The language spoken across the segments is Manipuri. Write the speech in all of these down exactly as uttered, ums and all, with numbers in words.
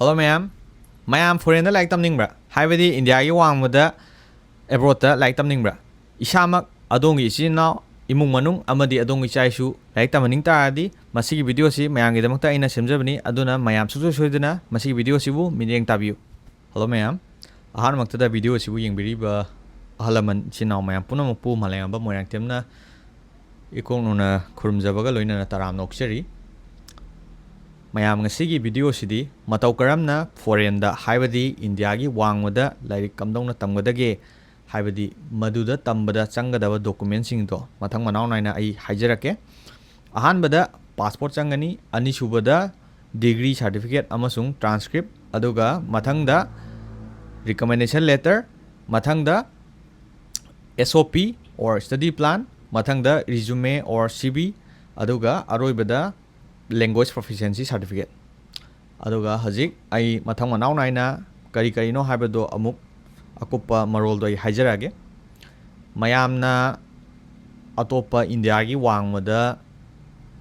Hello ꯃꯌꯥꯝ, ꯃꯌꯥꯝ foreignꯗ ꯂꯥꯏꯔꯤꯛ ꯇꯝꯅꯤꯡꯕ꯭ꯔꯥ? ꯍꯥꯏꯕꯗꯤ ꯏꯟꯗꯤꯌꯥꯒꯤ ꯋꯥꯡꯃꯗ abroadꯇ ꯂꯥꯏꯔꯤꯛ ꯇꯝꯅꯤꯡꯕ꯭ꯔꯥ? ꯏꯁꯥꯃꯛ, ꯑꯗꯣꯝꯒꯤ ꯏꯆꯤꯟ ꯏꯅꯥꯎ, ꯏꯃꯨꯡ ꯃꯅꯨꯡ ꯑꯃꯗꯤ ꯑꯗꯣꯝꯒꯤ ꯏꯆꯥ ꯏꯁꯨ ꯂꯥꯏꯔꯤꯛ ꯇꯝꯍꯟꯅꯤꯡ ꯇꯥꯔꯗꯤ ꯃꯁꯤꯒꯤ video ꯑꯁꯤ ꯃꯌꯥꯝꯒꯤꯗꯃꯛꯇ ꯑꯩꯅ ꯁꯦꯝꯖꯕꯅꯤ꯫ ꯑꯗꯨꯅ ꯃꯌꯥꯝ ꯁꯨꯡꯁꯣꯏ ꯁꯣꯏꯗꯅ ꯃꯁꯤꯒꯤ video ꯑꯁꯤꯕꯨ ꯃꯤꯠꯌꯦꯡ ꯇꯥꯕꯤꯌꯨ꯫ Hello ꯃꯌꯥꯝ, ꯑꯍꯥꯟꯕꯃꯛꯇꯗ video ꯑꯁꯤꯕꯨ ꯌꯦꯡꯕꯤꯔꯤꯕ ꯑꯍꯜ ꯂꯃꯟ ꯏꯆꯤꯟ ꯏꯅꯥꯎ ꯃꯌꯥꯝ ꯄꯨꯝꯅꯃꯛꯄꯨ ꯃꯥꯂꯦꯝꯉꯝꯕ ꯃꯣꯏꯔꯥꯡꯊꯦꯝꯅ ꯏꯀꯣꯛ ꯅꯧꯅ ꯈꯨꯔꯨꯝꯖꯕꯒ ꯂꯣꯏꯅꯅ ꯇꯔꯥꯝꯅ ꯑꯣꯛꯆꯔꯤ꯫ ꯃꯌꯥꯝ, ꯉꯁꯤꯒꯤ video ꯑꯁꯤꯗꯤ ꯃꯇꯧ ꯀꯔꯝꯅ foreignꯗ, ꯍꯥꯏꯕꯗꯤ ꯏꯟꯗꯤꯌꯥꯒꯤ ꯋꯥꯡꯃꯗ ꯂꯥꯏꯔꯤꯛ ꯀꯝꯗꯧꯅ ꯇꯝꯒꯗꯒꯦ, ꯍꯥꯏꯕꯗꯤ ꯃꯗꯨꯗ ꯇꯝꯕꯗ ꯆꯪꯒꯗꯕ documentꯁꯤꯡꯗꯣ ꯃꯊꯪ ꯃꯅꯥꯎ ꯅꯥꯏꯅ ꯑꯩ ꯍꯥꯏꯖꯔꯛꯀꯦ꯫ ꯑꯍꯥꯟꯕꯗ passport ꯆꯪꯒꯅꯤ, ꯑꯅꯤꯁꯨꯕꯗ degree certificate ꯑꯃꯁꯨꯡ transcript, ꯑꯗꯨꯒ ꯃꯊꯪꯗ recommendation letter, ꯃꯊꯪꯗ S O P or study plan, ꯃꯊꯪꯗ resume or C V, ꯑꯗꯨꯒ ꯑꯔꯣꯏꯕꯗ language proficiency certificate꯫ ꯑꯗꯨꯒ ꯍꯧꯖꯤꯛ ꯑꯩ ꯃꯊꯪ ꯃꯅꯥꯎ ꯅꯥꯏꯅ ꯀꯔꯤ ꯀꯔꯤꯅꯣ ꯍꯥꯏꯕꯗꯣ ꯑꯃꯨꯛ ꯑꯀꯨꯞꯄ ꯃꯔꯣꯜꯗꯣ ꯑꯩ ꯍꯥꯏꯖꯔꯛꯑꯒꯦ꯫ ꯃꯌꯥꯝꯅ ꯑꯇꯣꯞꯄ ꯏꯟꯗꯤꯌꯥꯒꯤ ꯋꯥꯡꯃꯗ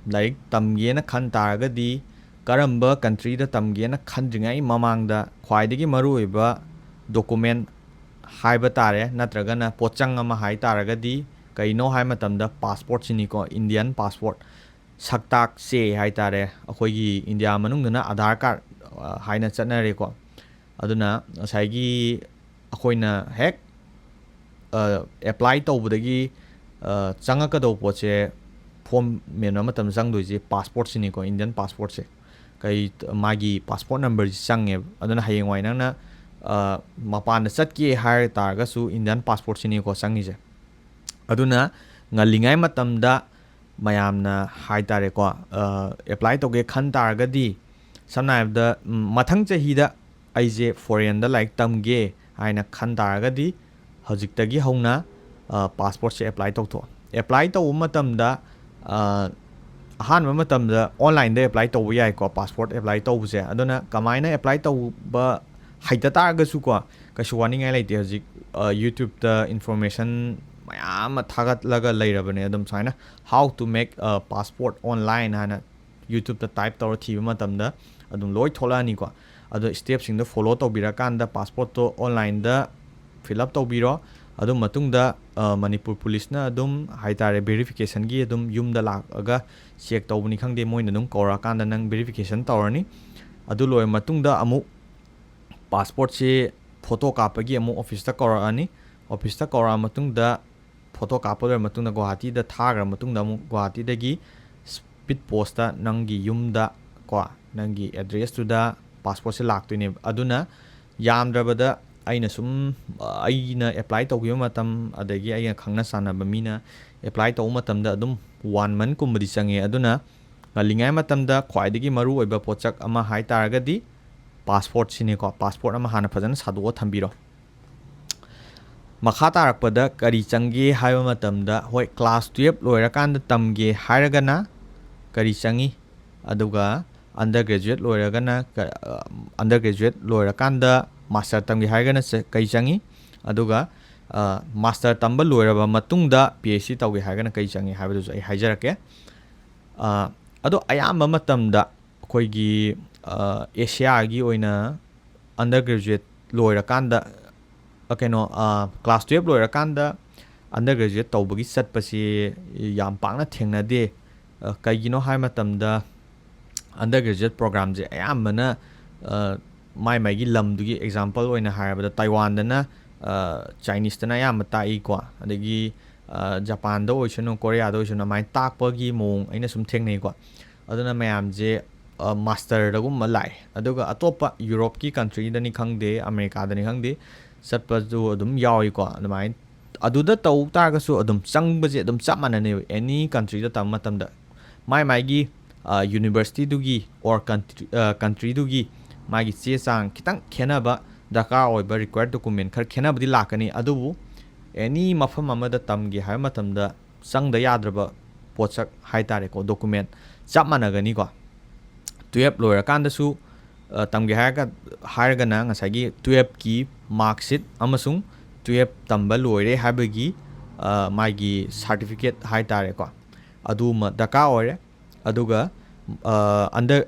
ꯂꯥꯏꯔꯤꯛ ꯇꯝꯒꯦꯅ ꯈꯟ ꯇꯥꯔꯒꯗꯤ, ꯀꯔꯝꯕ countryꯗ ꯇꯝꯒꯦꯅ ꯈꯟꯗ꯭ꯔꯤꯉꯩ ꯃꯃꯥꯡꯗ ꯈ꯭ꯋꯥꯏꯗꯒꯤ ꯃꯔꯨꯑꯣꯏꯕ document ꯍꯥꯏꯕ ꯇꯥꯔꯦ, ꯅꯠꯇ꯭ꯔꯒꯅ ꯄꯣꯠꯆꯪ ꯑꯃ ꯍꯥꯏ ꯇꯥꯔꯒꯗꯤ ꯀꯩꯅꯣ ꯍꯥꯏ ꯃꯇꯝꯗ passportꯁꯤꯅꯤꯀꯣ, Indian passport꯫ ꯁꯛꯇꯥꯛ ꯆꯦ ꯍꯥꯏ ꯇꯥꯔꯦ, ꯑꯩꯈꯣꯏꯒꯤ ꯏꯟꯗꯤꯌꯥ ꯃꯅꯨꯡꯗꯅ Aadhaar card, ꯑ, ꯍꯥꯏꯅ ꯆꯠꯅꯔꯦꯀꯣ꯫ ꯑꯗꯨꯅ ꯉꯁꯥꯏꯒꯤ ꯑꯩꯈꯣꯏꯅ ꯍꯦꯛ, ꯑ, apply ꯇꯧꯕꯗꯒꯤ, ꯑ, ꯆꯪꯉꯛꯀꯗꯧꯕ ꯄꯣꯠꯁꯦ, form ꯃꯦꯟꯕ ꯃꯇꯝꯗ ꯆꯪꯗꯣꯏꯁꯦ passportꯁꯤꯅꯤꯀꯣ, Indian passportꯁꯦ꯫ ꯀꯩ, ꯃꯥꯒꯤ passport numberꯁꯤ ꯆꯪꯉꯦꯕ꯫ ꯑꯗꯨꯅ ꯍꯌꯦꯡꯋꯥꯏ ꯅꯪꯅ, ꯑ, ꯃꯄꯥꯟꯗ ꯆꯠꯀꯦ ꯍꯥꯏ ꯇꯥꯔꯒꯁꯨ Indian passportꯁꯤꯅꯤꯀꯣ ꯆꯪꯉꯤꯁꯦ꯫ ꯑꯗꯨꯅ ꯉꯜꯂꯤꯉꯩ ꯃꯇꯝꯗ ꯃꯌꯥꯝꯅ ꯍꯥꯏ ꯇꯥꯔꯦꯀꯣ, ꯑ, apply ꯇꯧꯒꯦ ꯈꯟ ꯇꯥꯔꯒꯗꯤ, ꯁꯝꯅ ꯍꯥꯏꯔꯕꯗ, ꯎꯝ, ꯃꯊꯪ ꯆꯍꯤꯗ ꯑꯩꯁꯦ foreignꯗ ꯂꯥꯏꯔꯤꯛ ꯇꯝꯒꯦ ꯍꯥꯏꯅ ꯈꯟ ꯇꯥꯔꯒꯗꯤ, ꯍꯧꯖꯤꯛꯇꯒꯤ ꯍꯧꯅ, ꯑ, passportꯁꯦ apply ꯇꯧꯊꯣꯛꯑꯣ꯫ Apply ꯇꯧꯕ ꯃꯇꯝꯗ, ꯑ, ꯑꯍꯥꯟꯕ ꯃꯇꯝꯗ onlineꯗ apply ꯇꯧꯕ ꯌꯥꯏꯀꯣ, passport apply ꯇꯧꯕꯁꯦ꯫ ꯑꯗꯨꯅ ꯀꯃꯥꯏꯅ apply ꯇꯧꯕ ꯍꯩꯇ ꯇꯥꯔꯒꯁꯨꯀꯣ, ꯀꯩꯁꯨ ꯋꯥꯅꯤꯡꯉꯥꯏ ꯂꯩꯇꯦ꯫ ꯍꯧꯖꯤꯛ, ꯑ, YouTubeꯇ information ꯃꯌꯥꯝ ꯑꯃ ꯊꯥꯒꯠꯂꯒ ꯂꯩꯔꯕꯅꯦ꯫ ꯑꯗꯨꯝ ꯁꯨꯃꯥꯏꯅ "How to make a passport online" ꯍꯥꯏꯅ YouTubeꯇ type ꯇꯧꯔ ꯊꯤꯕ ꯃꯇꯝꯗ ꯑꯗꯨꯝ ꯂꯣꯏ ꯊꯣꯛꯂꯛꯑꯅꯤꯀꯣ꯫ ꯑꯗꯣ ꯁ꯭ꯇꯦꯞꯁꯤꯡꯗꯣ ꯐꯣꯂꯣ ꯇꯧꯕꯤꯔꯀꯥꯟꯗ ꯄꯥꯁꯄꯣꯔꯠꯇꯣ ꯑꯣꯟꯂꯥꯏꯟꯗ ꯐꯤꯜ ꯑꯞ ꯇꯧꯕꯤꯔꯣ꯫ ꯑꯗꯨ ꯃꯇꯨꯡꯗ ꯃꯅꯤꯄꯨꯔ ꯄꯨꯂꯤꯁꯅ ꯑꯗꯨꯝ ꯍꯥꯏꯇꯥꯔꯦ ꯚꯦꯔꯤꯐꯤꯀꯦꯁꯟꯒꯤ ꯑꯗꯨꯝ ꯌꯨꯝꯗ ꯂꯥꯛꯑꯒ ꯆꯦꯛ ꯇꯧꯕꯅꯤ ꯈꯪꯗꯦ, ꯃꯣꯏꯅ ꯑꯗꯨꯝ ꯀꯧꯔꯛꯑꯀꯥꯟꯗ ꯅꯪ ꯚꯦꯔꯤꯐꯤꯀꯦꯁꯟ ꯇꯧꯔꯅꯤ꯫ ꯑꯗꯨ ꯂꯣꯏꯔ ꯃꯇꯨꯡꯗ ꯑꯃꯨꯛ ꯄꯥꯁꯄꯣꯔꯠꯁꯤ ꯐꯣꯇꯣ ꯀꯥꯞꯄꯒꯤ ꯑꯃꯨꯛ ꯑꯣꯐꯤꯁꯇ ꯀꯧꯔꯛꯑꯅꯤ꯫ ꯑꯣꯐꯤꯁꯇ ꯀꯧꯔꯛꯑ ꯃꯇꯨꯡꯗ ꯐꯣꯇꯣ ꯀꯥꯞꯄ ꯂꯣꯏꯔ ꯃꯇꯨꯡꯗ ꯒꯨꯋꯥꯍꯥꯇꯤꯗ ꯊꯥꯈ꯭ꯔ ꯃꯇꯨꯡꯗ ꯑꯃꯨꯛ ꯒꯨꯋꯥꯍꯥꯇꯤꯗꯒꯤ ꯁ꯭ꯄꯤꯠ ꯄꯣꯁꯇ ꯅꯪꯒꯤ ꯌꯨꯝꯗ ꯀꯣ ꯅꯪꯒꯤ ꯑꯦꯗ꯭ꯔꯦꯁꯇꯨꯗ ꯄꯥꯁꯄꯣꯔꯠꯁꯦ ꯂꯥꯛꯇꯣꯏꯅꯦꯕ꯫ ꯑꯗꯨꯅ ꯌꯥꯝꯗ꯭ꯔꯕꯗ ꯑꯩꯅ ꯁꯨꯝ ꯑꯩꯅ ꯑꯦꯄ꯭ꯂꯥꯏ ꯇꯧꯈꯤꯕ ꯃꯇꯝ, ꯑꯗꯒꯤ ꯑꯩꯅ ꯈꯪꯅ ꯆꯥꯟꯅꯕ ꯃꯤꯅ ꯑꯦꯄ꯭ꯂꯥꯏ ꯇꯧꯕ ꯃꯇꯝꯗ ꯑꯗꯨꯝ ꯋꯥꯟ ꯃꯟꯠꯀꯨꯝꯕꯗꯤ ꯆꯪꯉꯦ꯫ ꯑꯗꯨꯅ ꯉꯜꯂꯤꯉꯩ ꯃꯇꯝꯗ ꯈ꯭ꯋꯥꯏꯗꯒꯤ ꯃꯔꯨꯑꯣꯏꯕ ꯄꯣꯠꯁꯛ ꯑꯃ ꯍꯥꯏ ꯇꯥꯔꯒꯗꯤ ꯄꯥꯁꯄꯣꯔꯠꯁꯤꯅꯤꯀꯣ꯫ ꯄꯥꯁꯄꯣꯔꯠ ꯑꯃ ꯍꯥꯟꯅ ꯐꯖꯅ ꯁꯥꯗꯣꯛꯑ ꯊꯝꯕꯤꯔꯣ꯫ ꯃꯈꯥ ꯇꯥꯔꯛꯄꯗ ꯀꯔꯤ ꯆꯪꯒꯦ ꯍꯥꯏꯕ ꯃꯇꯝꯗ, ꯍꯣꯏ, ꯀ꯭ꯂꯥꯁ ꯇꯨꯌꯦꯜꯞ ꯂꯣꯏꯔꯀꯥꯟꯗ ꯇꯝꯒꯦ ꯍꯥꯏꯔꯒꯅ ꯀꯔꯤ ꯆꯪꯉꯤ, ꯑꯗꯨꯒ ꯑꯟꯗꯔ ꯒ꯭ꯔꯦꯖꯨꯋꯦꯠ ꯂꯣꯏꯔꯒꯅ, ꯑꯟꯗꯔ ꯒ꯭ꯔꯦꯖꯨꯋꯦꯠ ꯂꯣꯏꯔꯀꯥꯟꯗ ꯃꯥꯁꯇꯔ ꯇꯝꯒꯦ ꯍꯥꯏꯔꯒꯅ ꯀꯔꯤ ꯆꯪꯉꯤ, ꯑꯗꯨꯒ ꯃꯥꯁꯇꯔ ꯇꯝꯕ ꯂꯣꯏꯔꯕ ꯃꯇꯨꯡꯗ ꯄꯤ ꯑꯩꯆ ꯗꯤ ꯇꯧꯒꯦ ꯍꯥꯏꯔꯒꯅ ꯀꯔꯤ ꯆꯪꯉꯤ ꯍꯥꯏꯕꯗꯨꯁꯨ ꯑꯩ ꯍꯥꯏꯖꯔꯛꯀꯦ꯫ ꯑꯗꯣ ꯑꯌꯥꯝꯕ ꯃꯇꯝꯗ ꯑꯩꯈꯣꯏꯒꯤ ꯑꯦꯁꯤꯌꯥꯒꯤ ꯑꯣꯏꯅ ꯑꯟꯗꯔ ꯒ꯭ꯔꯦꯖꯨꯋꯦꯠ ꯂꯣꯏꯔꯀꯥꯟꯗ, ꯀꯩꯅꯣ, ꯀ꯭ꯂꯥꯁ ꯇꯨꯌꯦꯜꯞ ꯂꯣꯏꯔꯀꯥꯟꯗ ꯑꯟꯗꯔ ꯒ꯭ꯔꯦꯖꯨꯋꯦꯠ ꯇꯧꯕꯒꯤ ꯆꯠꯄꯁꯤ ꯌꯥꯝ ꯄꯥꯛꯅ ꯊꯦꯡꯅꯗꯦ꯫ ꯀꯩꯒꯤꯅꯣ ꯍꯥꯏ ꯃꯇꯝꯗ, ꯑꯟꯗꯔ ꯒ꯭ꯔꯦꯖꯨꯋꯦꯠ ꯄ꯭ꯔꯣꯒ꯭ꯔꯥꯝꯁꯦ ꯑꯌꯥꯝꯕꯅ ꯃꯥꯏ ꯃꯥꯏꯒꯤ ꯂꯝꯗꯨꯒꯤ, ꯑꯦꯛꯖꯥꯝꯄꯜ ꯑꯣꯏꯅ ꯍꯥꯏꯔꯕꯗ, ꯇꯥꯏꯋꯥꯟꯗꯅ ꯆꯥꯏꯅꯤꯁꯇꯅ ꯑꯌꯥꯝꯕ ꯇꯥꯛꯏꯀꯣ, ꯑꯗꯒꯤ ꯖꯄꯥꯟꯗ ꯑꯣꯏꯁꯅꯨ, ꯀꯣꯔꯤꯌꯥꯗ ꯑꯣꯏꯁꯅꯨ, ꯑꯗꯨꯃꯥꯏꯅ ꯇꯥꯛꯄꯒꯤ ꯃꯑꯣꯡ ꯑꯩꯅ ꯁꯨꯝ ꯊꯦꯡꯅꯩꯀꯣ꯫ ꯑꯗꯨꯅ ꯃꯌꯥꯝꯁꯦ ꯃꯥꯁꯇꯔꯗꯒꯨꯝꯕ ꯂꯥꯛꯑꯦ꯫ ꯑꯗꯨꯒ ꯑꯇꯣꯞꯄ ꯌꯨꯔꯣꯞꯀꯤ ꯀꯟꯇ꯭ꯔꯤꯗꯅꯤ ꯈꯪꯗꯦ, ꯑꯃꯦꯔꯤꯀꯥꯗꯅꯤ ꯈꯪꯗꯦ, ꯆꯠꯄꯁꯨ ꯑꯗꯨꯝ ꯌꯥꯎꯏꯀꯣ꯫ ꯑꯗꯨꯃꯥꯏꯅ ꯑꯗꯨꯗ ꯇꯧ ꯇꯥꯔꯒꯁꯨ ꯑꯗꯨꯝ ꯆꯪꯕꯁꯦ ꯑꯗꯨꯝ ꯆꯞ ꯃꯥꯟꯅꯅꯦꯕ꯫ ꯑꯦꯅꯤ ꯀꯟꯇ꯭ꯔꯤꯗ ꯇꯝꯕ ꯃꯇꯝꯗ ꯃꯥꯏ ꯃꯥꯏꯒꯤ ꯌꯨꯅꯤꯚꯔꯁꯤꯇꯤꯗꯨꯒꯤ ꯑꯣꯔ ꯀꯟꯇ꯭ꯔꯤꯗꯨꯒꯤ ꯃꯥꯒꯤ ꯆꯦ ꯆꯥꯡ ꯈꯤꯇꯪ ꯈꯦꯠꯅꯕ, ꯗꯔꯀꯥꯔ ꯑꯣꯏꯕ ꯔꯤꯀ꯭ꯋꯥꯌꯔ ꯗꯣꯀꯨꯃꯦꯟ ꯈꯔ ꯈꯦꯠꯅꯕꯗꯤ ꯂꯥꯛꯀꯅꯤ꯫ ꯑꯗꯨꯕꯨ ꯑꯦꯅꯤ ꯃꯐꯝ ꯑꯃꯗ ꯇꯝꯒꯦ ꯍꯥꯏꯕ ꯃꯇꯝꯗ ꯆꯪꯗ ꯌꯥꯗ꯭ꯔꯕ ꯄꯣꯠꯁꯛ ꯍꯥꯏ ꯇꯥꯔꯦꯀꯣ, ꯗꯣꯀꯨꯃꯦꯟ ꯆꯞ ꯃꯥꯟꯅꯒꯅꯤꯀꯣ꯫ ꯇꯨꯌꯦꯜꯞ ꯂꯣꯏꯔꯀꯥꯟꯗꯁꯨ ꯇꯝꯒꯦ ꯍꯥꯏꯔꯒ, ꯍꯥꯏꯔꯒꯅ ꯉꯁꯥꯏꯒꯤ ꯇꯨꯌꯦꯜꯞꯀꯤ ꯃꯥꯔꯛꯁꯤꯠ ꯑꯃꯁꯨꯡ ꯇꯨꯌꯦꯜꯞ ꯇꯝꯕ ꯂꯣꯏꯔꯦ ꯍꯥꯏꯕꯒꯤ ꯃꯥꯒꯤ ꯁꯥꯔꯇꯤꯐꯤꯀꯦꯠ ꯍꯥꯏ ꯇꯥꯔꯦꯀꯣ, ꯑꯗꯨꯃ ꯗꯔꯀꯥꯔ ꯑꯣꯏꯔꯦ꯫ ꯑꯗꯨꯒ ꯑꯟꯗꯔ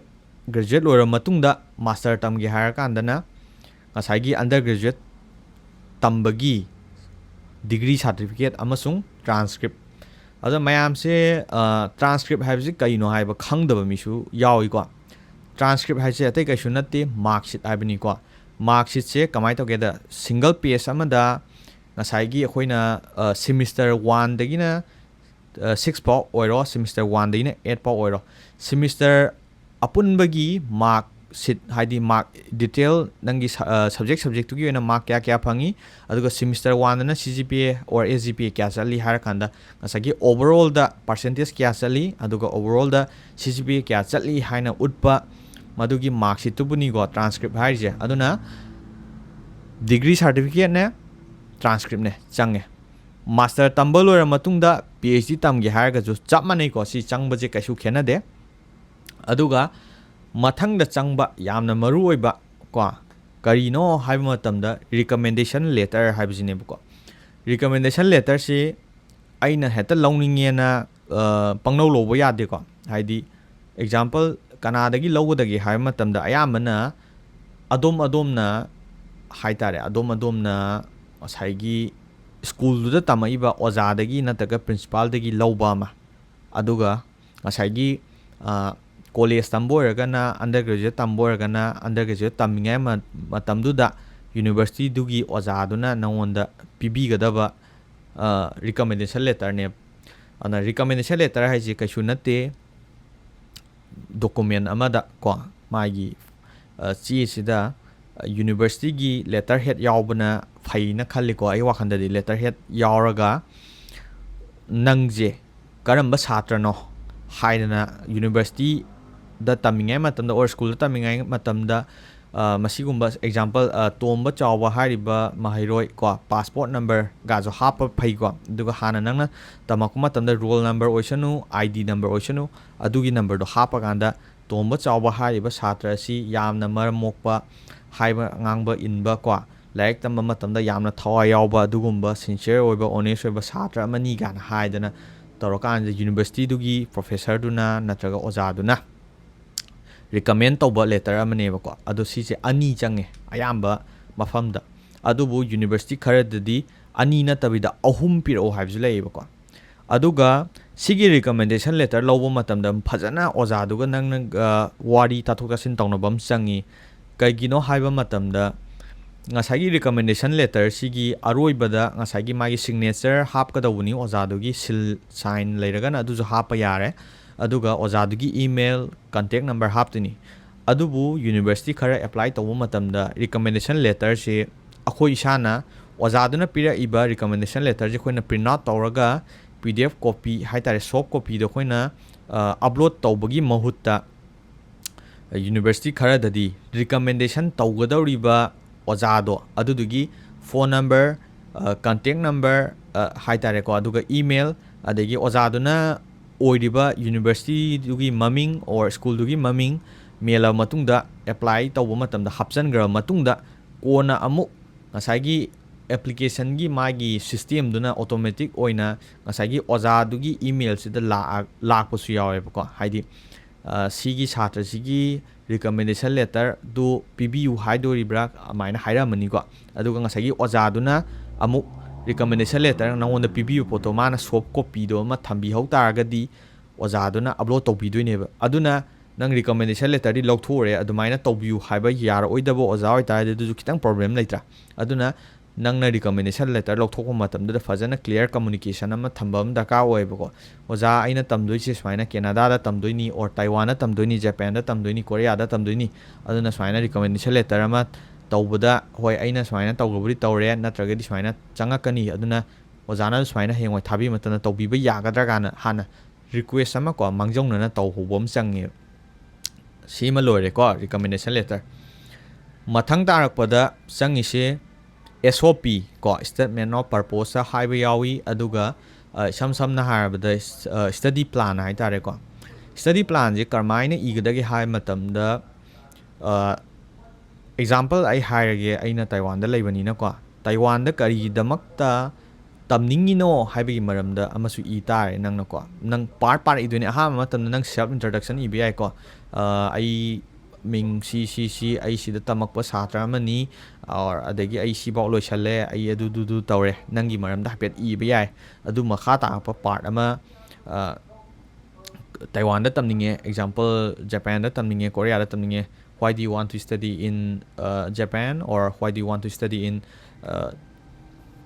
ꯒ꯭ꯔꯦꯖꯨꯋꯦꯠ ꯂꯣꯏꯔꯕ ꯃꯇꯨꯡꯗ ꯃꯥꯁꯇꯔ ꯇꯝꯒꯦ ꯍꯥꯏꯔꯀꯥꯟꯗꯅ ꯉꯁꯥꯏꯒꯤ ꯑꯟꯗꯔ ꯒ꯭ꯔꯦꯖꯨꯋꯦꯠ ꯇꯝꯕꯒꯤ ꯗꯤꯒ꯭ꯔꯤ ꯁꯥꯔꯇꯤꯐꯤꯀꯦꯠ ꯑꯃꯁꯨꯡ ꯇ꯭ꯔꯥꯟꯁꯀ꯭ꯔꯤꯞ꯫ ꯑꯗꯣ ꯃꯌꯥꯝꯁꯦ ꯇ꯭ꯔꯥꯟꯁꯀ꯭ꯔꯤꯞ ꯍꯥꯏꯕꯁꯤ ꯀꯩꯅꯣ ꯍꯥꯏꯕ ꯈꯪꯗꯕ ꯃꯤꯁꯨ ꯌꯥꯎꯏꯀꯣ꯫ ꯇ꯭ꯔꯥꯟꯁꯀ꯭ꯔꯤꯞ ꯍꯥꯏꯁꯦ ꯑꯇꯩ ꯀꯩꯁꯨ ꯅꯠꯇꯦ, ꯃꯥꯔꯛꯁꯤꯠ ꯍꯥꯏꯕꯅꯤꯀꯣ꯫ ꯃꯥꯔꯛꯁꯤꯠꯁꯦ ꯀꯃꯥꯏꯅ ꯇꯧꯒꯦꯗ, ꯁꯤꯡꯒꯜ ꯄꯦꯖ ꯑꯃꯗ ꯉꯁꯥꯏꯒꯤ ꯑꯩꯈꯣꯏꯅ ꯁꯤꯃꯤꯁꯇꯔ ꯋꯥꯟꯗꯒꯤꯅ ꯁꯤꯛꯁ ꯐꯥꯎ ꯑꯣꯏꯔꯣ, ꯁꯤꯃꯤꯁꯇꯔ ꯋꯥꯟꯗꯒꯤꯅ ꯑꯦꯠ ꯐꯥꯎ ꯑꯣꯏꯔꯣ, ꯁꯤꯃꯤꯁꯇꯔ ꯑꯄꯨꯟꯕꯒꯤ ꯃꯥꯔꯛ ꯁꯤꯠ, ꯍꯥꯏꯗꯤ ꯃꯥꯔꯛ ꯗꯤꯇꯦꯜ, ꯅꯪꯒꯤ ꯁꯕꯖꯦꯛ ꯁꯕꯖꯦꯛꯇꯨꯒꯤ ꯑꯣꯏꯅ ꯃꯥꯔꯛ ꯀꯌꯥ ꯀꯌꯥ ꯐꯪꯉꯤ, ꯑꯗꯨꯒ ꯁꯤꯃꯤꯁꯇꯔ ꯋꯥꯟꯗꯅ C G P A or S G P A ꯀꯌꯥ ꯆꯠꯂꯤ ꯍꯥꯏꯔꯀꯥꯟꯗ ꯉꯁꯥꯏꯒꯤ ꯑꯣꯚꯔꯑꯣꯜꯗ ꯄꯥꯔꯁꯦꯟꯇꯦꯖ ꯀꯌꯥ ꯆꯠꯂꯤ, ꯑꯗꯨꯒ ꯑꯣꯚꯔꯑꯣꯜꯗ ꯁꯤ ꯖꯤ ꯄꯤ ꯑꯦ ꯀꯌꯥ ꯆꯠꯂꯤ ꯍꯥꯏꯅ ꯎꯠꯄ ꯃꯗꯨꯒꯤ ꯃꯥꯔꯛꯁꯤꯠꯇꯨꯕꯨꯅꯤꯀꯣ ꯇ꯭ꯔꯥꯟꯁꯀ꯭ꯔꯤꯞ ꯍꯥꯏꯔꯤꯁꯦ꯫ ꯑꯗꯨꯅ ꯗꯤꯒ꯭ꯔꯤ ꯁꯥꯔꯇꯤꯐꯤꯀꯦꯠꯅꯦ, ꯇ꯭ꯔꯥꯟꯁꯀ꯭ꯔꯤꯞꯅꯦ ꯆꯪꯉꯦ꯫ ꯃꯥꯁꯇꯔ ꯇꯝꯕ ꯂꯣꯏꯔ ꯃꯇꯨꯡꯗ ꯄꯤ ꯑꯩꯆ ꯗꯤ ꯇꯝꯒꯦ ꯍꯥꯏꯔꯒꯁꯨ ꯆꯞ ꯃꯥꯟꯅꯩꯀꯣ, ꯁꯤ ꯆꯪꯕꯁꯦ ꯀꯩꯁꯨ ꯈꯦꯠꯅꯗꯦ꯫ ꯑꯗꯨꯒ ꯃꯊꯪꯗ ꯆꯪꯕ ꯌꯥꯝꯅ ꯃꯔꯨ ꯑꯣꯏꯕ ꯀꯣ ꯀꯔꯤꯅꯣ ꯍꯥꯏꯕ ꯃꯇꯝꯗ ꯔꯤꯀꯃꯦꯟꯗꯦꯁꯟ ꯂꯦꯇꯔ ꯍꯥꯏꯕꯁꯤꯅꯦꯕꯀꯣ꯫ ꯔꯤꯀꯃꯦꯟꯗꯦꯁꯟ ꯂꯦꯇꯔꯁꯤ ꯑꯩꯅ ꯍꯦꯛꯇ ꯂꯧꯅꯤꯡꯉꯦꯅ ꯄꯪꯂꯧ ꯂꯧꯕ ꯌꯥꯗꯦꯀꯣ꯫ ꯍꯥꯏꯗꯤ ꯑꯦꯛꯖꯥꯝꯄꯜ ꯀꯅꯥꯗꯒꯤ ꯂꯧꯒꯗꯒꯦ ꯍꯥꯏꯕ ꯃꯇꯝꯗ ꯑꯌꯥꯝꯕꯅ ꯑꯗꯣꯝ ꯑꯗꯣꯝꯅ ꯍꯥꯏ ꯇꯥꯔꯦ, ꯑꯗꯣꯝ ꯑꯗꯣꯝꯅ ꯉꯁꯥꯏꯒꯤ ꯁ꯭ꯀꯨꯜꯗꯨꯗ ꯇꯝꯃꯛꯏꯕ ꯑꯣꯖꯥꯗꯒꯤ ꯅꯠꯇ꯭ꯔꯒ ꯄ꯭ꯔꯤꯟꯁꯤꯄꯥꯜꯗꯒꯤ ꯂꯧꯕ ꯑꯃ, ꯑꯗꯨꯒ ꯉꯁꯥꯏꯒꯤ ꯀꯣꯂꯦꯖ ꯇꯝꯕ ꯑꯣꯏꯔꯒꯅ, ꯑꯟꯗꯔ ꯒ꯭ꯔꯦꯖꯨꯋꯦꯠ ꯇꯝꯕ ꯑꯣꯏꯔꯒꯅ, ꯑꯟꯗꯔ ꯒ꯭ꯔꯦꯖꯨꯋꯦꯠ ꯇꯝꯃꯤꯉꯩ ꯃꯇꯝꯗꯨꯗ ꯌꯨꯅꯤꯚꯔꯁꯤꯇꯤꯗꯨꯒꯤ ꯑꯣꯖꯥꯗꯨꯅ ꯅꯉꯣꯟꯗ ꯄꯤꯕꯤꯒꯗꯕ ꯔꯤꯀꯃꯦꯟꯗꯦꯁꯟ ꯂꯦꯇꯔꯅꯦꯕ꯫ ꯑꯗꯨꯅ ꯔꯤꯀꯃꯦꯟꯗꯦꯁꯟ ꯂꯦꯇꯔ ꯍꯥꯏꯁꯦ ꯀꯩꯁꯨ ꯅꯠꯇꯦ, ꯗꯣꯀꯨꯃꯦꯟ ꯑꯃꯗ ꯀꯣ ꯃꯥꯒꯤ ꯆꯦꯁꯤꯗ ꯌꯨꯅꯤꯚꯔꯁꯤꯇꯤꯒꯤ ꯂꯦꯇꯔ ꯍꯦꯠ ꯌꯥꯎꯕꯅ ꯐꯩꯅ ꯈꯜꯂꯤꯀꯣ꯫ ꯑꯩ ꯋꯥꯈꯜꯗꯗꯤ ꯂꯦꯇꯔ ꯍꯦꯠ ꯌꯥꯎꯔꯒ ꯅꯪꯁꯦ ꯀꯔꯝꯕ ꯁꯥꯇ꯭ꯔꯅꯣ ꯍꯥꯏꯗꯅ ꯌꯨꯅꯤꯚꯔꯁꯤꯇꯤꯗ ꯇꯝꯃꯤꯉꯩ ꯃꯇꯝꯗ ꯑꯣꯔ ꯁ꯭ꯀꯨꯜꯗ ꯇꯝꯃꯤꯉꯩ ꯃꯇꯝꯗ ꯃꯁꯤꯒꯨꯝꯕ ꯑꯦꯛꯖꯥꯝꯄꯜ, ꯇꯣꯝꯕ ꯆꯥꯎꯕ ꯍꯥꯏꯔꯤꯕ ꯃꯍꯩꯔꯣꯏ ꯀꯣ, ꯄꯥꯁꯄꯣꯔꯠ ꯅꯝꯕꯔꯒꯁꯨ ꯍꯥꯞꯄ ꯐꯩꯀꯣ꯫ ꯑꯗꯨꯒ ꯍꯥꯟꯅ ꯅꯪꯅ ꯇꯝꯃꯛꯄ ꯃꯇꯝꯗ ꯔꯣꯜ ꯅꯝꯕꯔ ꯑꯣꯏꯁꯅꯨ, ꯑꯥꯏ ꯗꯤ ꯅꯝꯕꯔ ꯑꯣꯏꯁꯅꯨ, ꯑꯗꯨꯒꯤ ꯅꯝꯕꯔꯗꯣ ꯍꯥꯞꯄꯀꯥꯟꯗ ꯇꯣꯝꯕ ꯆꯥꯎꯕ ꯍꯥꯏꯔꯤꯕ ꯁꯥꯇ꯭ꯔ ꯑꯁꯤ ꯌꯥꯝꯅ ꯃꯔꯝ ꯃꯣꯛꯄ, ꯍꯥꯏꯕ ꯉꯥꯡꯕ ꯏꯟꯕ ꯀꯣ, ꯂꯥꯏꯔꯤꯛ ꯇꯝꯕ ꯃꯇꯝꯗ ꯌꯥꯝꯅ ꯊꯋꯥꯏ ꯌꯥꯎꯕ, ꯑꯗꯨꯒꯨꯝꯕ ꯁꯤꯟꯁꯤꯌꯔ ꯑꯣꯏꯕ, ꯑꯣꯅꯦꯁ ꯑꯣꯏꯕ ꯁꯥꯇ꯭ꯔ ꯑꯃꯅꯤ ꯀꯥꯏꯅ ꯍꯥꯏꯗꯅ ꯇꯧꯔꯀꯥꯟꯁꯤꯗ ꯌꯨꯅꯤꯚꯔꯁꯤꯇꯤꯗꯨꯒꯤ ꯄ꯭ꯔꯣꯐꯦꯁꯔꯗꯨꯅ ꯅꯠꯇ꯭ꯔꯒ ꯑꯣꯖꯥꯗꯨꯅ recommend ꯇꯧꯕ letter ꯑꯃꯅꯦꯕꯀꯣ꯫ ꯑꯗꯣ ꯁꯤꯁꯦ ꯑꯅꯤ ꯆꯪꯉꯦ ꯑꯌꯥꯝꯕ ꯃꯐꯝꯗ꯫ ꯑꯗꯨꯕꯨ university ꯈꯔꯗꯗꯤ ꯑꯅꯤ ꯅꯠꯇꯕꯤꯗ ꯑꯍꯨꯝ ꯄꯤꯔꯛꯑꯣ ꯍꯥꯏꯕꯁꯨ ꯂꯩꯌꯦꯕꯀꯣ꯫ ꯑꯗꯨꯒ ꯁꯤꯒꯤ recommendation letter ꯂꯧꯕ ꯃꯇꯝꯗ ꯐꯖꯅ ꯑꯣꯖꯥꯗꯨꯒ ꯅꯪꯅ, ꯑ, ꯋꯥꯔꯤ ꯇꯥꯊꯣꯛ ꯇꯥꯁꯤꯟ ꯇꯧꯅꯕ ꯑꯃ ꯆꯪꯉꯤ꯫ ꯀꯩꯒꯤꯅꯣ ꯍꯥꯏꯕ ꯃꯇꯝꯗ ꯉꯁꯥꯏꯒꯤ recommendation letter ꯁꯤꯒꯤ ꯑꯔꯣꯏꯕꯗ ꯉꯁꯥꯏꯒꯤ ꯃꯥꯒꯤ signature ꯍꯥꯞꯀꯗꯧꯕꯅꯤ, ꯑꯣꯖꯥꯗꯨꯒꯤ seal sign ꯂꯩꯔꯒꯅ ꯑꯗꯨꯁꯨ ꯍꯥꯞꯄ ꯌꯥꯔꯦ꯫ ꯑꯗꯨꯒ ꯑꯣꯖꯥꯗꯨꯒꯤ email, contact number ꯍꯥꯞꯇꯣꯏꯅꯤ꯫ ꯑꯗꯨꯕꯨ university ꯈꯔ apply ꯇꯧꯕ ꯃꯇꯝꯗ recommendation letterꯁꯦ ꯑꯩꯈꯣꯏ ꯏꯁꯥꯅ, ꯑꯣꯖꯥꯗꯨꯅ ꯄꯤꯔꯛꯏꯕ recommendation letterꯁꯦ ꯑꯩꯈꯣꯏꯅ print out ꯇꯧꯔꯒ PDF copy ꯍꯥꯏꯇꯥꯔꯦ, soft copyꯗꯣ ꯑꯩꯈꯣꯏꯅ, ꯑ, upload ꯇꯧꯕꯒꯤ ꯃꯍꯨꯠꯇ university ꯈꯔꯗꯗꯤ recommendation ꯇꯧꯒꯗꯧꯔꯤꯕ ꯑꯣꯖꯥꯗꯣ ꯑꯗꯨꯗꯨꯒꯤ phone number, ꯑ, contact number, ꯑ, ꯍꯥꯏꯇꯥꯔꯦꯀꯣ, ꯑꯗꯨꯒ email, ꯑꯗꯒꯤ ꯑꯣꯖꯥꯗꯨꯅ ꯑꯣꯏꯔꯤꯕ universityꯗꯨꯒꯤ ꯃꯃꯤꯡ or schoolꯗꯨꯒꯤ ꯃꯃꯤꯡ ꯃꯦꯜꯂꯕ ꯃꯇꯨꯡꯗ, apply ꯇꯧꯕ ꯃꯇꯝꯗ ꯍꯥꯞꯆꯤꯟꯈ꯭ꯔꯕ ꯃꯇꯨꯡꯗ, ꯀꯣꯟꯅ ꯑꯃꯨꯛ ꯉꯁꯥꯏꯒꯤ applicationꯒꯤ ꯃꯥꯒꯤ systemꯗꯨꯅ automatic ꯑꯣꯏꯅ ꯉꯁꯥꯏꯒꯤ ꯑꯣꯖꯥꯗꯨꯒꯤ emailꯁꯤꯗ ꯂꯥꯛꯑ-, ꯂꯥꯛꯄꯁꯨ ꯌꯥꯎꯋꯦꯕꯀꯣ꯫ ꯍꯥꯏꯗꯤ, ꯑ, ꯁꯤꯒꯤ ꯁꯥꯇ꯭ꯔꯁꯤꯒꯤ recommendation letterꯗꯨ ꯄꯤꯕꯤꯌꯨ ꯍꯥꯏꯗꯣꯔꯤꯕ꯭ꯔꯥ, ꯑꯗꯨꯃꯥꯏꯅ ꯍꯥꯏꯔꯝꯃꯅꯤꯀꯣ꯫ ꯑꯗꯨꯒ ꯉꯁꯥꯏꯒꯤ ꯑꯣꯖꯥꯗꯨꯅ ꯑꯃꯨꯛ recommendation letter ꯅꯉꯣꯟꯗ ꯄꯤꯕꯤꯕ ꯄꯣꯠꯇꯣ ꯃꯥꯅ soft copyꯗꯣ ꯑꯃ ꯊꯝꯕꯤꯍꯧ ꯇꯥꯔꯒꯗꯤ ꯑꯣꯖꯥꯗꯨꯅ upload ꯇꯧꯕꯤꯗꯣꯏꯅꯦꯕ꯫ ꯑꯗꯨꯅ ꯅꯪ recommendation letterꯗꯤ ꯂꯧꯊꯣꯛꯎꯔꯦ, ꯑꯗꯨꯃꯥꯏꯅ ꯇꯧꯕꯤꯌꯨ ꯍꯥꯏꯕ ꯌꯥꯔꯛꯑꯣꯏꯗꯕ ꯑꯣꯖꯥ ꯑꯣꯏꯇꯥꯔꯗꯤ ꯑꯗꯨꯁꯨ ꯈꯤꯇꯪ problem ꯂꯩꯇ꯭ꯔꯥ? ꯑꯗꯨꯅ ꯅꯪꯅ recommendation letter ꯂꯧꯊꯣꯛꯄ ꯃꯇꯝꯗꯨꯗ ꯐꯖꯅ clear communication ꯑꯃ ꯊꯝꯕ ꯑꯃ ꯗꯔꯀꯥꯔ ꯑꯣꯏꯌꯦꯕꯀꯣ꯫ "ꯑꯣꯖꯥ, ꯑꯩꯅ ꯇꯝꯗꯣꯏꯁꯦ ꯁꯨꯃꯥꯏꯅ Canadaꯗ ꯇꯝꯗꯣꯏꯅꯤ, or Taiwanꯗ ꯇꯝꯗꯣꯏꯅꯤ, Japanꯗ ꯇꯝꯗꯣꯏꯅꯤ, Koreaꯗ ꯇꯝꯗꯣꯏꯅꯤ, ꯑꯗꯨꯅ ꯁꯨꯃꯥꯏꯅ recommendation letter ꯑꯃ ꯇꯧꯕꯗ, ꯍꯣꯏ, ꯑꯩꯅ ꯁꯨꯃꯥꯏꯅ ꯇꯧꯕꯕꯨꯗꯤ ꯇꯧꯔꯦ, ꯅꯠꯇ꯭ꯔꯒꯗꯤ ꯁꯨꯃꯥꯏꯅ ꯆꯪꯉꯛꯀꯅꯤ, ꯑꯗꯨꯅ ꯑꯣꯖꯥꯅ ꯁꯨꯃꯥꯏꯅ ꯍꯌꯦꯡꯋꯥꯏ ꯊꯥꯕꯤꯕ ꯃꯇꯝꯗ ꯇꯧꯕꯤꯕ ꯌꯥꯒꯗ꯭ꯔꯥ?" ꯀꯥꯏꯅ ꯍꯥꯟꯅ request ꯑꯃ ꯀꯣ, ꯃꯥꯡꯖꯧꯅꯅ ꯇꯧꯍꯧꯕ ꯑꯃ ꯆꯪꯉꯦꯕ꯫ ꯁꯤꯃ ꯂꯣꯏꯔꯦꯀꯣ, recommendation letter꯫ ꯃꯊꯪ ꯇꯥꯔꯛꯄꯗ ꯆꯪꯉꯤꯁꯦ SOP ꯀꯣ, statement of purpose ꯍꯥꯏꯕ ꯌꯥꯎꯏ꯫ ꯑꯗꯨꯒ, ꯑ, ꯏꯁꯝ ꯁꯝꯅ ꯍꯥꯏꯔꯕꯗ, ꯑ, study plan ꯍꯥꯏꯇꯥꯔꯦꯀꯣ꯫ Study planꯁꯦ ꯀꯔꯝꯍꯥꯏꯅ ꯏꯒꯗꯒꯦ ꯍꯥꯏꯕ ꯃꯇꯝꯗ, ꯑ, example ꯑꯩ ꯍꯥꯏꯔꯒꯦ, ꯑꯩꯅ ꯇꯥꯏꯋꯥꯟꯗ ꯂꯩꯕꯅꯤꯅꯀꯣ꯫ ꯇꯥꯏꯋꯥꯟꯗ ꯀꯔꯤꯒꯤꯗꯃꯛꯇ ꯇꯝꯅꯤꯡꯉꯤꯅꯣ ꯍꯥꯏꯕꯒꯤ ꯃꯔꯝꯗ ꯑꯃꯁꯨ ꯏ ꯇꯥꯔꯦ ꯅꯪꯅꯀꯣ꯫ ꯅꯪ part part ꯏꯗꯣꯏꯅꯦ꯫ ꯑꯍꯥꯟꯕ ꯃꯇꯝꯗ ꯅꯪ self introduction ꯏꯕ ꯌꯥꯏꯀꯣ꯫ ꯑ, ꯑꯩ ꯃꯤꯡ ꯁꯤ, ꯁꯤ, ꯁꯤ, ꯑꯩ ꯁꯤꯗ ꯇꯝꯃꯛꯄ ꯁꯥꯇ꯭ꯔ ꯑꯃꯅꯤ, or ꯑꯗꯒꯤ ꯑꯩ ꯁꯤꯐꯥꯎ ꯂꯣꯏꯁꯜꯂꯦ, ꯑꯩ ꯑꯗꯨꯗꯨꯗꯨ ꯇꯧꯔꯦ, ꯅꯪꯒꯤ ꯃꯔꯝꯗ ꯍꯥꯏꯐꯦꯠ ꯏꯕ ꯌꯥꯏ꯫ ꯑꯗꯨ ꯃꯈꯥ ꯇꯥꯔꯛꯄ part ꯑꯃ, ꯑ, ꯇꯥꯏꯋꯥꯟꯗ ꯇꯝꯅꯤꯡꯉꯦ, example, ꯖꯄꯥꯟꯗ ꯇꯝꯅꯤꯡꯉꯦ, ꯀꯣꯔꯤꯌꯥꯗ ꯇꯝꯅꯤꯡꯉꯦ, why do you want to study in, uh, Japan, or why do you want to study in, uh,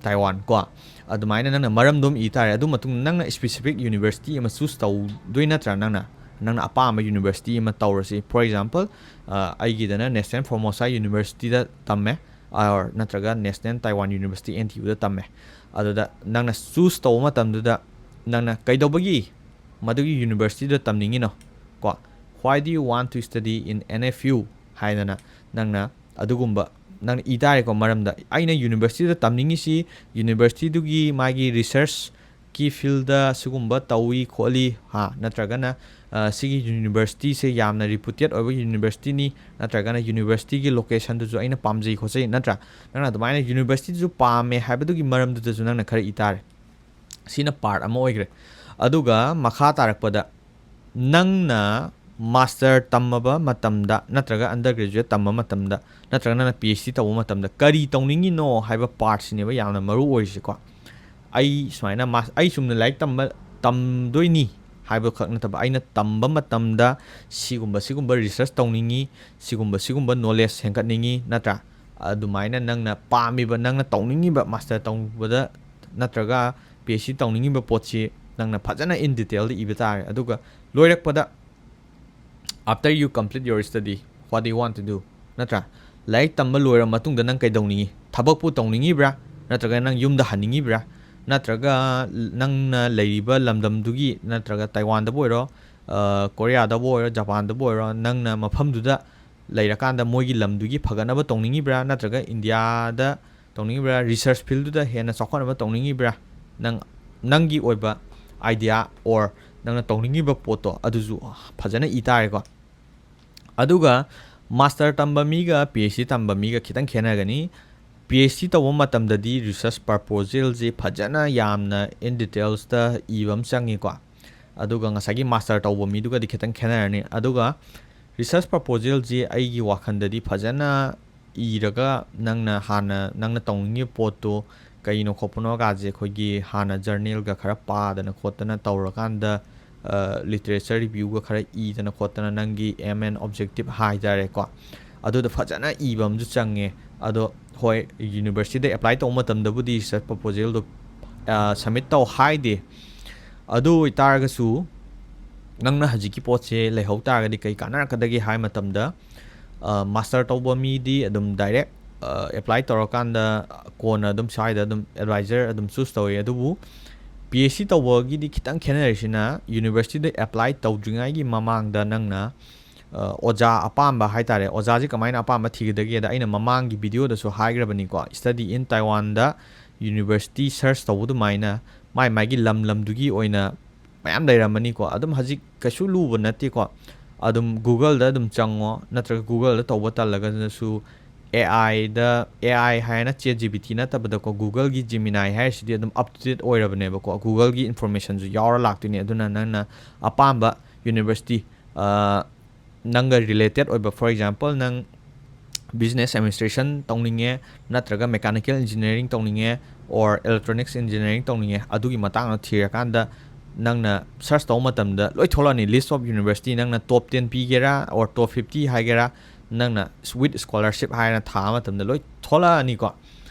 Taiwan? ꯀꯣ, ꯑꯗꯨꯃꯥꯏꯅ ꯅꯪꯅ ꯃꯔꯝꯗꯣ ꯑꯃ ꯏ ꯇꯥꯔꯦ꯫ ꯑꯗꯨ ꯃꯇꯨꯡꯗ ꯅꯪꯅ specific university ꯑꯃ choose ꯇꯧꯗꯣꯏ ꯅꯠꯇ꯭ꯔꯥ? ꯅꯪꯅ, ꯅꯪꯅ ꯑꯄꯥꯝꯕ university ꯑꯃ ꯇꯧꯔꯁꯤ꯫ For example, ꯑ, ꯑꯩꯒꯤꯗꯅ National Formosa Universityꯗ ꯇꯝꯃꯦ, or ꯅꯠꯇ꯭ꯔꯒ National Taiwan University, NTUꯗ ꯇꯝꯃꯦ꯫ ꯑꯗꯨꯗ ꯅꯪꯅ choose ꯇꯧꯕ ꯃꯇꯝꯗꯨꯗ ꯅꯪꯅ ꯀꯩꯗꯧꯕꯒꯤ ꯃꯗꯨꯒꯤ universityꯗ ꯇꯝꯅꯤꯡꯉꯤꯅꯣ? ꯀꯣ, why do you want to study in NFU? ꯍꯥꯏꯗꯅ ꯅꯪꯅ ꯑꯗꯨꯒꯨꯝꯕ ꯅꯪꯅ ꯏ ꯇꯥꯔꯦꯀꯣ꯫ ꯃꯔꯝꯗ ꯑꯩꯅ universityꯗ ꯇꯝꯅꯤꯡꯉꯤꯁꯤ, universityꯗꯨꯒꯤ ꯃꯥꯒꯤ researchꯀꯤ fieldꯗ ꯁꯤꯒꯨꯝꯕ ꯇꯧꯏ ꯈꯣꯠꯂꯤ, ꯍꯥ, ꯅꯠꯇ꯭ꯔꯒꯅ, ꯑ, ꯁꯤꯒꯤ universityꯁꯦ ꯌꯥꯝꯅ reputed ꯑꯣꯏꯕ universityꯅꯤ, ꯅꯠꯇ꯭ꯔꯒꯅ universityꯒꯤ locationꯗꯨꯁꯨ ꯑꯩꯅ ꯄꯥꯝꯖꯩ ꯈꯣꯠꯆꯩ, ꯅꯠꯇ꯭ꯔꯥ? ꯅꯪꯅ ꯑꯗꯨꯃꯥꯏꯅ universityꯗꯨꯁꯨ ꯄꯥꯝꯃꯦ ꯍꯥꯏꯕꯗꯨꯒꯤ ꯃꯔꯝꯗꯨꯗꯁꯨ ꯅꯪꯅ ꯈꯔ ꯏ ꯇꯥꯔꯦ꯫ ꯁꯤꯅ part ꯑꯃ ꯑꯣꯏꯈ꯭ꯔꯦ꯫ ꯑꯗꯨꯒ ꯃꯈꯥ ꯇꯥꯔꯛꯄꯗ ꯅꯪꯅ master ꯇꯝꯃꯕ ꯃꯇꯝꯗ, ꯅꯠꯇ꯭ꯔꯒ undergraduate ꯇꯝꯕ ꯃꯇꯝꯗ, ꯅꯠꯇ꯭ꯔꯒ ꯅꯪꯅ PhD ꯇꯧꯕ ꯃꯇꯝꯗ ꯀꯔꯤ ꯇꯧꯅꯤꯡꯉꯤꯅꯣ ꯍꯥꯏꯕ partꯁꯤꯅꯦꯕ ꯌꯥꯝꯅ ꯃꯔꯨ ꯑꯣꯏꯔꯤꯁꯦꯀꯣ꯫ ꯑꯩ ꯁꯨꯃꯥꯏꯅ mas-, ꯑꯩ ꯆꯨꯝꯅ ꯂꯥꯏꯔꯤꯛ ꯇꯝꯕ, ꯇꯝꯗꯣꯏꯅꯤ ꯍꯥꯏꯕꯈꯛ ꯅꯠꯇꯕ, ꯑꯩꯅ ꯇꯝꯕ ꯃꯇꯝꯗ ꯁꯤꯒꯨꯝꯕ, ꯁꯤꯒꯨꯝꯕ research ꯇꯧꯅꯤꯡꯉꯤ, ꯁꯤꯒꯨꯝꯕ, ꯁꯤꯒꯨꯝꯕ knowledge ꯍꯦꯟꯒꯠꯅꯤꯡꯉꯤ, ꯅꯠꯇ꯭ꯔꯥ? ꯑꯗꯨꯃꯥꯏꯅ ꯅꯪꯅ ꯄꯥꯝꯃꯤꯕ, ꯅꯪꯅ ꯇꯧꯅꯤꯡꯉꯤꯕ master ꯇꯧꯕꯗ ꯅꯠꯇ꯭ꯔꯒ PhD ꯇꯧꯅꯤꯡꯉꯤꯕ ꯄꯣꯠꯁꯤ ꯅꯪꯅ ꯐꯖꯅ in detailꯗ ꯏꯕ ꯇꯥꯔꯦ꯫ ꯑꯗꯨꯒ ꯂꯣꯏꯔꯛꯄꯗ, after you complete your study, what do you want to do? ꯅꯠꯇ꯭ꯔꯥ? ꯂꯥꯏꯔꯤꯛ ꯇꯝꯕ ꯂꯣꯏꯔꯕ ꯃꯇꯨꯡꯗ ꯅꯪ ꯀꯩꯗꯧꯅꯤꯡꯉꯤ? ꯊꯕꯛꯄꯨ ꯇꯧꯅꯤꯡꯉꯤꯕ꯭ꯔꯥ? ꯅꯠꯇ꯭ꯔꯒ ꯅꯪ ꯌꯨꯝꯗ ꯍꯟꯅꯤꯡꯉꯤꯕ꯭ꯔꯥ? ꯅꯠꯇ꯭ꯔꯒ ꯅꯪꯅ ꯂꯩꯔꯤꯕ ꯂꯝꯗꯝꯗꯨꯒꯤ, ꯅꯠꯇ꯭ꯔꯒ ꯇꯥꯏꯋꯥꯟꯗꯕꯨ ꯑꯣꯏꯔꯣ, ꯑ, ꯀꯣꯔꯤꯌꯥꯗꯕꯨ ꯑꯣꯏꯔꯣ, ꯖꯄꯥꯟꯗꯕꯨ ꯑꯣꯏꯔꯣ, ꯅꯪꯅ ꯃꯐꯝꯗꯨꯗ ꯂꯩꯔꯀꯥꯟꯗ ꯃꯣꯏꯒꯤ ꯂꯝꯗꯨꯒꯤ ꯐꯒꯠꯅꯕ ꯇꯧꯅꯤꯡꯉꯤꯕ꯭ꯔꯥ? ꯅꯠꯇ꯭ꯔꯒ ꯏꯟꯗꯤꯌꯥꯗ ꯇꯧꯅꯤꯡꯉꯤꯕ꯭ꯔꯥ? Research fieldꯗꯨꯗ ꯍꯦꯟꯅ ꯆꯥꯎꯈꯠꯅꯕ ꯇꯧꯅꯤꯡꯉꯤꯕ꯭ꯔꯥ? ꯅꯪ, ꯅꯪꯒꯤ ꯑꯣꯏꯕ idea or ꯅꯪꯅ ꯇꯧꯅꯤꯡꯉꯤꯕ ꯄꯣꯠꯇꯣ ꯑꯗꯨꯁꯨ ꯐꯖꯅ ꯏ ꯇꯥꯔꯦꯀꯣ꯫ ꯑꯗꯨꯒ master ꯇꯝꯕ ꯃꯤꯒ PhD ꯇꯝꯕ ꯃꯤꯒ ꯈꯤꯇꯪ ꯈꯦꯠꯅꯒꯅꯤ꯫ ꯄꯤ ꯑꯩꯆ ꯗꯤ ꯇꯧꯕ ꯃꯇꯝꯗꯗꯤ research proposal ꯁꯤ ꯐꯖꯅ ꯌꯥꯝꯅ in details ꯇ ꯏꯕ ꯑꯃ ꯆꯪꯉꯤꯀꯣ꯫ ꯑꯗꯨꯒ ꯉꯁꯥꯏꯒꯤ master ꯇꯧꯕ ꯃꯤꯗꯨꯒꯗꯤ ꯈꯤꯇꯪ ꯈꯦꯠꯅꯔꯅꯤ꯫ ꯑꯗꯨꯒ research proposal ꯁꯤ ꯑꯩꯒꯤ ꯋꯥꯈꯜꯗꯗꯤ ꯐꯖꯅ ꯏꯔꯒ ꯅꯪꯅ ꯍꯥꯟꯅ ꯅꯪꯅ ꯇꯧꯅꯤꯡꯉꯤꯕ ꯄꯣꯠꯇꯨ ꯀꯩꯅꯣ ꯈꯣꯠꯄꯅꯣꯒꯁꯦ ꯑꯩꯈꯣꯏꯒꯤ ꯍꯥꯟꯅ journal ꯒ ꯈꯔ ꯄꯥꯗꯅ ꯈꯣꯠꯇꯅ ꯇꯧꯔꯀꯥꯟꯗ, literature review ꯒ ꯈꯔ ꯏꯗꯅ ꯈꯣꯠꯇꯅ ꯅꯪꯒꯤ aim and objective ꯍꯥꯏꯇꯥꯔꯦꯀꯣ, ꯑꯗꯨꯗ ꯐꯖꯅ ꯏꯕ ꯑꯃꯁꯨ ꯆꯪꯉꯦ꯫ ꯑꯗꯣ ꯍꯣꯏ, university ꯗ apply ꯇꯧꯕ ꯃꯇꯝꯗꯕꯨꯗꯤ research proposal ꯗꯣ submit ꯇꯧ ꯍꯥꯏꯗꯦ꯫ ꯑꯗꯨ ꯑꯣꯏꯇꯥꯔꯒꯁꯨ ꯅꯪꯅ ꯍꯧꯖꯤꯛꯀꯤ ꯄꯣꯠꯁꯦ ꯂꯩꯍꯧ ꯇꯥꯔꯒꯗꯤ ꯀꯩ ꯀꯥꯟꯅꯔꯛꯀꯗꯒꯦ ꯍꯥꯏ ꯃꯇꯝꯗ, master ꯇꯧꯕ ꯃꯤꯗꯤ ꯑꯗꯨꯝ direct apply ꯇꯧꯔꯀꯥꯟꯗ ꯀꯣꯟꯅ ꯑꯗꯨꯝ ꯁ꯭ꯋꯥꯏꯗ ꯑꯗꯨꯝ advisor ꯑꯗꯨꯝ choose ꯇꯧꯋꯤ꯫ ꯑꯗꯨꯕꯨ ꯄꯤ ꯑꯩꯆ ꯗꯤ ꯇꯧꯕꯒꯤꯗꯤ ꯈꯤꯇꯪ ꯈꯦꯠꯅꯔꯤꯁꯤꯅ university ꯗ apply ꯇꯧꯗ꯭ꯔꯤꯉꯩꯒꯤ ꯃꯃꯥꯡꯗ ꯅꯪꯅ ꯑꯣꯖꯥ ꯑꯄꯥꯝꯕ ꯍꯥꯏꯇꯥꯔꯦ, ꯑꯣꯖꯥꯁꯦ ꯀꯃꯥꯏꯅ ꯑꯄꯥꯝꯕ ꯊꯤꯒꯗꯒꯦꯗ ꯑꯩꯅ ꯃꯃꯥꯡꯒꯤ video ꯗꯁꯨ ꯍꯥꯏꯈ꯭ꯔꯕꯅꯤꯀꯣ, study in Taiwan the university search ꯇꯧꯕ ꯑꯗꯨꯃꯥꯏꯅ ꯃꯥꯏ ꯃꯥꯏꯒꯤ ꯂꯝ ꯂꯝꯗꯨꯒꯤ ꯑꯣꯏꯅ ꯃꯌꯥꯝ ꯂꯩꯔꯝꯃꯅꯤꯀꯣ꯫ ꯑꯗꯨꯝ ꯍꯧꯖꯤꯛ ꯀꯩꯁꯨ ꯂꯨꯕ ꯅꯠꯇꯦꯀꯣ꯫ ꯑꯗꯨꯝ Google ꯗ ꯑꯗꯨꯝ ꯆꯪꯉꯣ, ꯅꯠꯇ꯭ꯔꯒ Google ꯗ ꯇꯧꯕ ꯇꯜꯂꯒꯁꯨ AI ꯗ, AI ꯍꯥꯏꯅ ChatGPT ꯅꯠꯇꯕꯗꯀꯣ, Google ꯒꯤ Gemini ꯍꯥꯏꯔꯤꯁꯤꯗꯤ ꯑꯗꯨꯝ up to date ꯑꯣꯏꯔꯕꯅꯦꯕꯀꯣ꯫ Google ꯒꯤ information ꯁꯨ ꯌꯥꯎꯔ ꯂꯥꯛꯇꯣꯏꯅꯦ꯫ ꯑꯗꯨꯅ ꯅꯪꯅ ꯑꯄꯥꯝꯕ university, ꯅꯪꯒ related ꯑꯣꯏꯕ, for example ꯅꯪ business administration ꯇꯧꯅꯤꯡꯉꯦ, ꯅꯠꯇ꯭ꯔꯒ mechanical engineering ꯇꯧꯅꯤꯡꯉꯦ, or electronics engineering ꯇꯧꯅꯤꯡꯉꯦ, ꯑꯗꯨꯒꯤ ꯃꯇꯥꯡꯗ ꯊꯤꯔꯀꯥꯟꯗ ꯅꯪꯅ search ꯇꯧꯕ ꯃꯇꯝꯗ ꯂꯣꯏ ꯊꯣꯛꯂꯛꯑꯅꯤ꯫ List of university, ꯅꯪꯅ top ten ꯄꯤꯒꯦꯔꯥ or top fifty ꯍꯥꯏꯒꯦꯔꯥ, ꯅꯪꯅ with scholarship ꯍꯥꯏꯅ ꯊꯥꯕ ꯃꯇꯝꯗ ꯂꯣꯏ ꯊꯣꯛꯂꯛꯑꯅꯤꯀꯣ꯫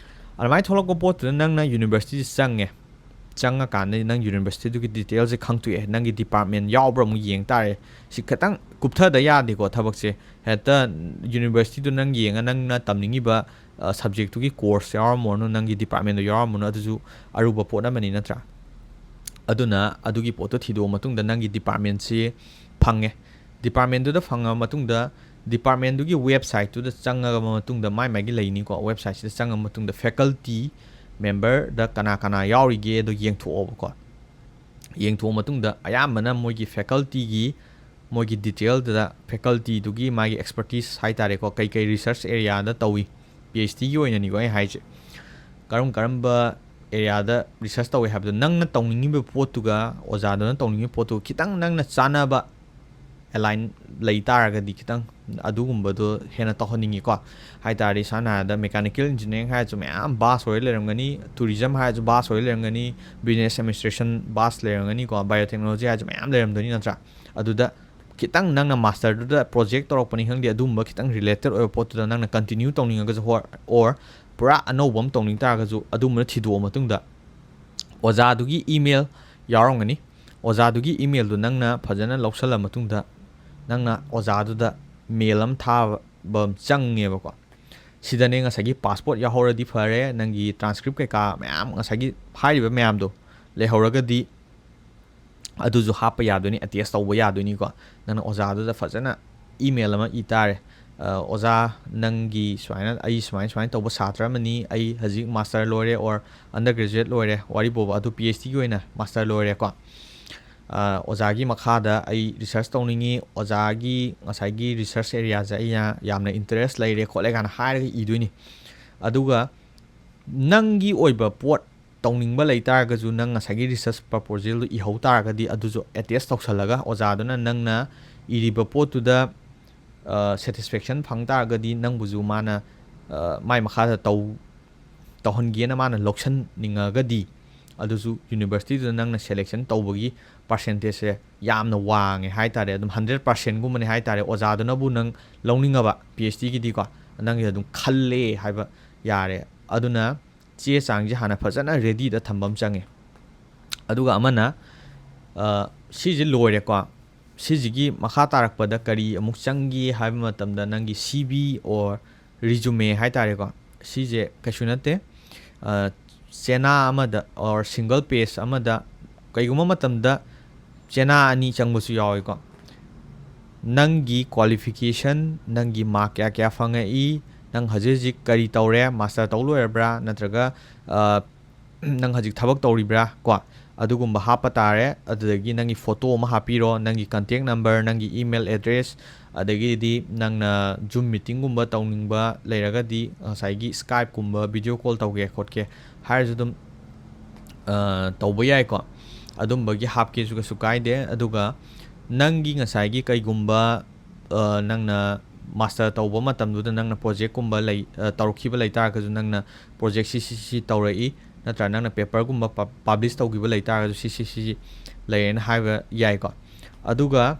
ꯑꯗꯨꯃꯥꯏꯅ ꯊꯣꯛꯂꯛꯄ ꯄꯣꯠꯇꯨꯗ ꯅꯪꯅ university ꯆꯪꯉꯦ꯫ ꯆꯪꯉꯀꯥꯟꯗ ꯅꯪ university ꯗꯨꯒꯤ details ꯁꯦ ꯈꯪꯇꯣꯛꯑꯦ꯫ ꯅꯪꯒꯤ department ꯌꯥꯎꯕ꯭ꯔꯥ ꯑꯃꯨꯛ ꯌꯦꯡ ꯇꯥꯔꯦ꯫ ꯁꯤ ꯈꯤꯇꯪ ꯀꯨꯞꯊꯗ ꯌꯥꯗꯦꯀꯣ ꯊꯕꯛꯁꯦ꯫ ꯍꯦꯛꯇ university ꯗꯨ ꯅꯪ ꯌꯦꯡꯉ ꯅꯪꯅ ꯇꯝꯅꯤꯡꯉꯤꯕ subject ꯇꯨꯒꯤ course ꯌꯥꯎꯔꯝꯃꯣꯅꯨ, ꯅꯪꯒꯤ department ꯗꯣ ꯌꯥꯎꯔꯝꯃꯣꯅꯨ, ꯑꯗꯨꯁꯨ ꯑꯔꯨꯕ ꯄꯣꯠ ꯑꯃꯅꯤ ꯅꯠꯇ꯭ꯔꯥ? ꯑꯗꯨꯅ ꯑꯗꯨꯒꯤ ꯄꯣꯠꯇꯣ ꯊꯤꯗꯣꯛꯑ ꯃꯇꯨꯡꯗ ꯅꯪꯒꯤ department ꯁꯤ ꯐꯪꯉꯦ꯫ Department ꯗꯨꯗ ꯐꯪꯉꯕ ꯃꯇꯨꯡꯗ department ꯗꯨꯒꯤ website ꯇꯨꯗ ꯆꯪꯉꯕ ꯃꯇꯨꯡꯗ ꯃꯥꯏ ꯃꯥꯏꯒꯤ ꯂꯩꯅꯤꯀꯣ꯫ Website ꯁꯤꯗ ꯆꯪꯉꯕ ꯃꯇꯨꯡꯗ faculty member ꯗ ꯀꯅꯥ ꯀꯅꯥ ꯌꯥꯎꯔꯤꯒꯦ ꯑꯗꯣ ꯌꯦꯡꯊꯣꯛꯑꯣꯕꯀꯣ꯫ ꯌꯦꯡꯊꯣꯛꯑ ꯃꯇꯨꯡꯗ ꯑꯌꯥꯝꯕꯅ ꯃꯣꯏꯒꯤ faculty ꯒꯤ ꯃꯣꯏꯒꯤ detail ꯗꯨꯗ faculty ꯗꯨꯒꯤ ꯃꯥꯒꯤ expertise ꯍꯥꯏꯇꯥꯔꯦꯀꯣ, ꯀꯩ ꯀꯩ research area ꯗ ꯇꯧꯏ, ꯄꯤ ꯑꯩꯆ ꯗꯤꯒꯤ ꯑꯣꯏꯅꯅꯤꯀꯣ ꯑꯩ ꯍꯥꯏꯁꯦ꯫ ꯀꯔꯝ ꯀꯔꯝꯕ ꯑꯦꯔꯤꯌꯥꯗ ꯔꯤꯁꯔꯁ ꯇꯧꯋꯦ ꯍꯥꯏꯕꯗꯣ, ꯅꯪꯅ ꯇꯧꯅꯤꯡꯉꯤꯕ ꯄꯣꯠꯇꯨꯒ ꯑꯣꯖꯥꯗꯨꯅ ꯇꯧꯅꯤꯡꯉꯤꯕ ꯄꯣꯠꯇꯨꯒ ꯈꯤꯇꯪ ꯅꯪꯅ ꯆꯥꯟꯅꯕ, ꯑꯦꯂꯥꯏꯟ ꯂꯩ ꯇꯥꯔꯒꯗꯤ, ꯈꯤꯇꯪ ꯑꯗꯨꯒꯨꯝꯕꯗꯣ ꯍꯦꯟꯅ ꯇꯧꯍꯟꯅꯤꯡꯉꯤꯀꯣ꯫ ꯍꯥꯏ ꯇꯥꯔꯗꯤ, ꯁꯝꯅ ꯍꯥꯏꯔꯕꯗ, ꯃꯦꯀꯥꯅꯤꯀꯦꯜ ꯏꯟꯖꯤꯅꯤꯌꯥꯔꯤꯡ ꯍꯥꯏꯔꯁꯨ ꯃꯌꯥꯝ ꯚꯥꯁ ꯑꯣꯏꯔ ꯂꯩꯔꯝꯒꯅꯤ, ꯇꯨꯔꯤꯖꯝ ꯍꯥꯏꯔꯁꯨ ꯚꯥꯁ ꯑꯣꯏꯔ ꯂꯩꯔꯝꯒꯅꯤ, ꯕꯤꯖꯤꯅꯦꯁ ꯑꯦꯗꯃꯤꯅꯤꯁꯇ꯭ꯔꯦꯁꯟ ꯚꯥꯁ ꯂꯩꯔꯝꯒꯅꯤꯀꯣ, ꯕꯥꯏꯑꯣꯇꯦꯛꯅꯣꯂꯣꯖꯤ ꯍꯥꯏꯔꯁꯨ ꯃꯌꯥꯝ ꯂꯩꯔꯝꯗꯣꯏꯅꯤ, ꯅꯠꯇ꯭ꯔꯥ? ꯑꯗꯨꯗ ꯈꯤꯇꯪ ꯅꯪꯅ ꯃꯥꯁꯇꯔꯗꯨꯗ ꯄ꯭ꯔꯣꯖꯦꯛ ꯇꯧꯔꯛꯄꯅꯤ ꯈꯪꯗꯦ, ꯑꯗꯨꯒꯨꯝꯕ ꯈꯤꯇꯪ ꯔꯤꯂꯦꯇꯦꯠ ꯑꯣꯏꯕ ꯄꯣꯠꯇꯨꯗ ꯅꯪꯅ ꯀꯟꯇꯤꯅ꯭ꯌꯨ ꯇꯧꯅꯤꯡꯉꯒꯁꯨ, ꯑꯣꯔ ꯄꯨꯔꯥ ꯑꯅꯧꯕ ꯑꯃ ꯇꯧꯅꯤꯡ ꯇꯥꯔꯒꯁꯨ, ꯑꯗꯨꯒꯨꯝꯕꯗ ꯊꯤꯗꯣꯛꯑ ꯃꯇꯨꯡꯗ ꯑꯣꯖꯥꯗꯨꯒꯤ ꯏꯃꯦꯜ ꯌꯥꯎꯔꯝꯒꯅꯤ꯫ ꯑꯣꯖꯥꯗꯨꯒꯤ ꯏꯃꯦꯜꯗꯨ ꯅꯪꯅ ꯐꯖꯅ ꯂꯧꯁꯜꯂ ꯃꯇꯨꯡꯗ, ꯅꯪꯅ ꯑꯣꯖꯥꯗꯨꯗ ꯃꯦꯜ ꯑꯃ ꯊꯥꯕ ꯑꯃ ꯆꯪꯉꯦꯕꯀꯣ꯫ ꯁꯤꯗꯅꯦ ꯉꯁꯥꯏꯒꯤ ꯄꯥꯁꯄꯣꯔꯠ ꯌꯥꯎꯍꯧꯔꯗꯤ ꯐꯔꯦ, ꯅꯪꯒꯤ ꯇ꯭ꯔꯥꯟꯁꯀ꯭ꯔꯤꯞ ꯀꯩꯀꯥ ꯃꯌꯥꯝ, ꯉꯁꯥꯏꯒꯤ ꯍꯥꯏꯔꯤꯕ ꯃꯌꯥꯝꯗꯣ ꯂꯩꯍꯧꯔꯒꯗꯤ, ꯑꯗꯨꯁꯨ ꯍꯥꯞꯄ ꯌꯥꯗꯣꯏꯅꯤ, ꯑꯦꯇꯦꯁ ꯇꯧꯕ ꯌꯥꯗꯣꯏꯅꯤꯀꯣ꯫ ꯅꯪꯅ ꯑꯣꯖꯥꯗꯨꯗ ꯐꯖꯅ ꯏꯃꯦꯜ ꯑꯃ ꯏ ꯇꯥꯔꯦ, "ꯑ, ꯑꯣꯖꯥ, ꯅꯪꯒꯤ ꯁꯨꯃꯥꯏꯅ, ꯑꯩ ꯁꯨꯃꯥꯏꯅ ꯁꯨꯃꯥꯏꯅ ꯇꯧꯕ ꯁꯥꯇ꯭ꯔ ꯑꯃꯅꯤ, ꯑꯩ ꯍꯧꯖꯤꯛ ꯃꯥꯁꯇꯔ ꯂꯣꯏꯔꯦ, ꯑꯣꯔ ꯑꯟꯗꯔ ꯒ꯭ꯔꯦꯖꯨꯑꯦꯠ ꯂꯣꯏꯔꯦ", ꯋꯥꯔꯤ ꯕꯣꯕ, ꯑꯗꯨ ꯄꯤ ꯑꯩꯆ ꯗꯤꯒꯤ ꯑꯣꯏꯅ ꯃꯥꯁꯇꯔ ꯂꯣꯏꯔꯦꯀꯣ꯫ "ꯑ, ꯑꯣꯖꯥꯒꯤ ꯃꯈꯥꯗ ꯑꯩ ꯔꯤꯁꯔꯁ ꯇꯧꯅꯤꯡꯉꯤ, ꯑꯣꯖꯥꯒꯤ ꯉꯁꯥꯏꯒꯤ ꯔꯤꯁꯔꯁ ꯑꯦꯔꯤꯌꯥꯁꯦ ꯑꯩꯅ ꯌꯥꯝꯅ ꯏꯟꯇꯔꯦꯁ ꯂꯩꯔꯦ ꯈꯣꯠꯂꯦ" ꯀꯥꯏꯅ ꯍꯥꯏꯔꯒ ꯏꯗꯣꯏꯅꯤ꯫ ꯑꯗꯨꯒ ꯅꯪꯒꯤ ꯑꯣꯏꯕ ꯄꯣꯠ ꯇꯧꯅꯤꯡꯕ ꯂꯩ ꯇꯥꯔꯒꯁꯨ, ꯅꯪ ꯉꯁꯥꯏꯒꯤ ꯔꯤꯁꯔꯁ ꯄ꯭ꯔꯄꯣꯖꯦꯜꯗꯨ ꯏꯍꯧ ꯇꯥꯔꯒꯗꯤ, ꯑꯗꯨꯁꯨ ꯑꯦꯇꯦꯁ ꯇꯧꯁꯜꯂꯒ ꯑꯣꯖꯥꯗꯨꯅ ꯅꯪꯅ ꯏꯔꯤꯕ ꯄꯣꯠꯇꯨꯗ, ꯑ, ꯁꯦꯇꯤꯁꯐꯦꯛꯁꯟ ꯐꯪ ꯇꯥꯔꯒꯗꯤ, ꯅꯪꯕꯨꯁꯨ ꯃꯥꯅ, ꯑ, ꯃꯥꯏ ꯃꯈꯥꯗ ꯇꯧ-, ꯇꯧꯍꯟꯒꯦꯅ ꯃꯥꯅ ꯂꯧꯁꯟꯅꯤꯡꯉꯒꯗꯤ, ꯑꯗꯨꯁꯨ ꯌꯨꯅꯤꯚꯔꯁꯤꯇꯤꯗꯨꯗ ꯅꯪꯅ ꯁꯦꯂꯦꯛꯁꯟ ꯇꯧꯕꯒꯤ ꯄꯥꯔꯁꯦꯟꯇꯦꯖꯁꯦ ꯌꯥꯝꯅ ꯋꯥꯡꯉꯦ ꯍꯥꯏ ꯇꯥꯔꯦ꯫ ꯑꯗꯨꯝ ꯍꯟꯗ꯭ꯔꯦꯠ ꯄꯥꯔꯁꯦꯟꯒꯨꯝꯕꯅꯦ ꯍꯥꯏ ꯇꯥꯔꯦ꯫ ꯑꯣꯖꯥꯗꯨꯅꯕꯨ ꯅꯪ ꯂꯧꯅꯤꯡꯉꯕ, ꯄꯤ ꯑꯩꯆ ꯗꯤꯒꯤꯗꯤꯀꯣ, ꯅꯪꯒꯤ ꯑꯗꯨꯝ ꯈꯜꯂꯦ ꯍꯥꯏꯕ ꯌꯥꯔꯦ꯫ ꯑꯗꯨꯅ ꯆꯦ ꯆꯥꯡꯁꯦ ꯍꯥꯟꯅ ꯐꯖꯅ ꯔꯦꯗꯤꯗ ꯊꯝꯕ ꯑꯃ ꯆꯪꯉꯦ꯫ ꯑꯗꯨꯒ ꯑꯃꯅ, ꯑ, ꯁꯤꯁꯦ ꯂꯣꯏꯔꯦꯀꯣ꯫ ꯁꯤꯁꯤꯒꯤ ꯃꯈꯥ ꯇꯥꯔꯛꯄꯗ ꯀꯔꯤ ꯑꯃꯨꯛ ꯆꯪꯒꯦ ꯍꯥꯏꯕ ꯃꯇꯝꯗ, ꯅꯪꯒꯤ ꯁꯤ ꯚꯤ ꯑꯣꯔ ꯔꯤꯖꯨꯃꯦ ꯍꯥꯏ ꯇꯥꯔꯦꯀꯣ꯫ ꯁꯤꯁꯦ ꯀꯩꯁꯨ ꯅꯠꯇꯦ꯫ ꯑ, ꯆꯦꯅꯥ ꯑꯃꯗ ꯑꯣꯔ ꯁꯤꯡꯒꯜ ꯄꯦꯖ ꯑꯃꯗ, ꯀꯩꯒꯨꯝꯕ ꯃꯇꯝꯗ ꯆꯦꯅꯥ ꯑꯅꯤ ꯆꯪꯕꯁꯨ ꯌꯥꯎꯋꯤꯀꯣ꯫ ꯅꯪꯒꯤ ꯀ꯭ꯋꯥꯂꯤꯐꯤꯀꯦꯁꯟ, ꯅꯪꯒꯤ ꯃꯥꯔꯛ ꯀꯌꯥ ꯀꯌꯥ ꯐꯪꯉꯛꯏ, ꯅꯪ ꯍꯧꯖꯤꯛ ꯍꯧꯖꯤꯛ ꯀꯔꯤ ꯇꯧꯔꯦ, ꯃꯥꯁꯇꯔ ꯇꯧ ꯂꯣꯏꯔꯕ꯭ꯔꯥ, ꯅꯠꯇ꯭ꯔꯒ, ꯑ, ꯅꯪ ꯍꯧꯖꯤꯛ ꯊꯕꯛ ꯇꯧꯔꯤꯕ꯭ꯔꯥ ꯀꯣ, ꯑꯗꯨꯒꯨꯝꯕ ꯍꯥꯞꯄ ꯇꯥꯔꯦ꯫ ꯑꯗꯨꯗꯒꯤ ꯅꯪꯒꯤ ꯐꯣꯇꯣ ꯑꯃ ꯍꯥꯞꯄꯤꯔꯣ, ꯅꯪꯒꯤ ꯀꯟꯇꯦꯛ ꯅꯝꯕꯔ, ꯅꯪꯒꯤ ꯏꯃꯦꯜ ꯑꯦꯗ꯭ꯔꯦꯁ, ꯑꯗꯒꯤꯗꯤ ꯅꯪꯅ Zoom meetingꯒꯨꯝꯕ ꯇꯧꯅꯤꯡꯕ ꯂꯩꯔꯒꯗꯤ ꯉꯁꯥꯏꯒꯤ Skypeꯀꯨꯝꯕ video call ꯇꯧꯒꯦ ꯈꯣꯠꯀꯦ ꯍꯥꯏꯔꯁꯨ ꯑꯗꯨꯝ ꯑ, ꯇꯧꯕ ꯌꯥꯏꯀꯣ꯫ ꯑꯗꯨꯝꯕꯒꯤ ꯍꯥꯞꯀꯦꯁꯨ ꯀꯩꯁꯨ ꯀꯥꯏꯗꯦ꯫ ꯑꯗꯨꯒ ꯅꯪꯒꯤ ꯉꯁꯥꯏꯒꯤ ꯀꯩꯒꯨꯝꯕ ꯑ, ꯅꯪꯅ master ꯇꯧꯕ ꯃꯇꯝꯗꯨꯗ ꯅꯪꯅ projectꯀꯨꯝꯕ ꯂꯩ ꯑ, ꯇꯧꯔꯛꯈꯤꯕ ꯂꯩꯇꯥꯔꯒꯁꯨ ꯅꯪꯅ project ꯁꯤ ꯁꯤ ꯁꯤ ꯇꯧꯔꯛꯏ ꯅꯠꯇ꯭ꯔꯒ ꯅꯪꯅ paperꯒꯨꯝꯕ publish ꯇꯧꯈꯤꯕ ꯂꯩꯇꯥꯔꯒꯁꯨ ꯁꯤ ꯁꯤ ꯁꯤ ꯂꯩꯔꯦꯅ ꯍꯥꯏꯕ ꯌꯥꯏꯀꯣ꯫ ꯑꯗꯨꯒ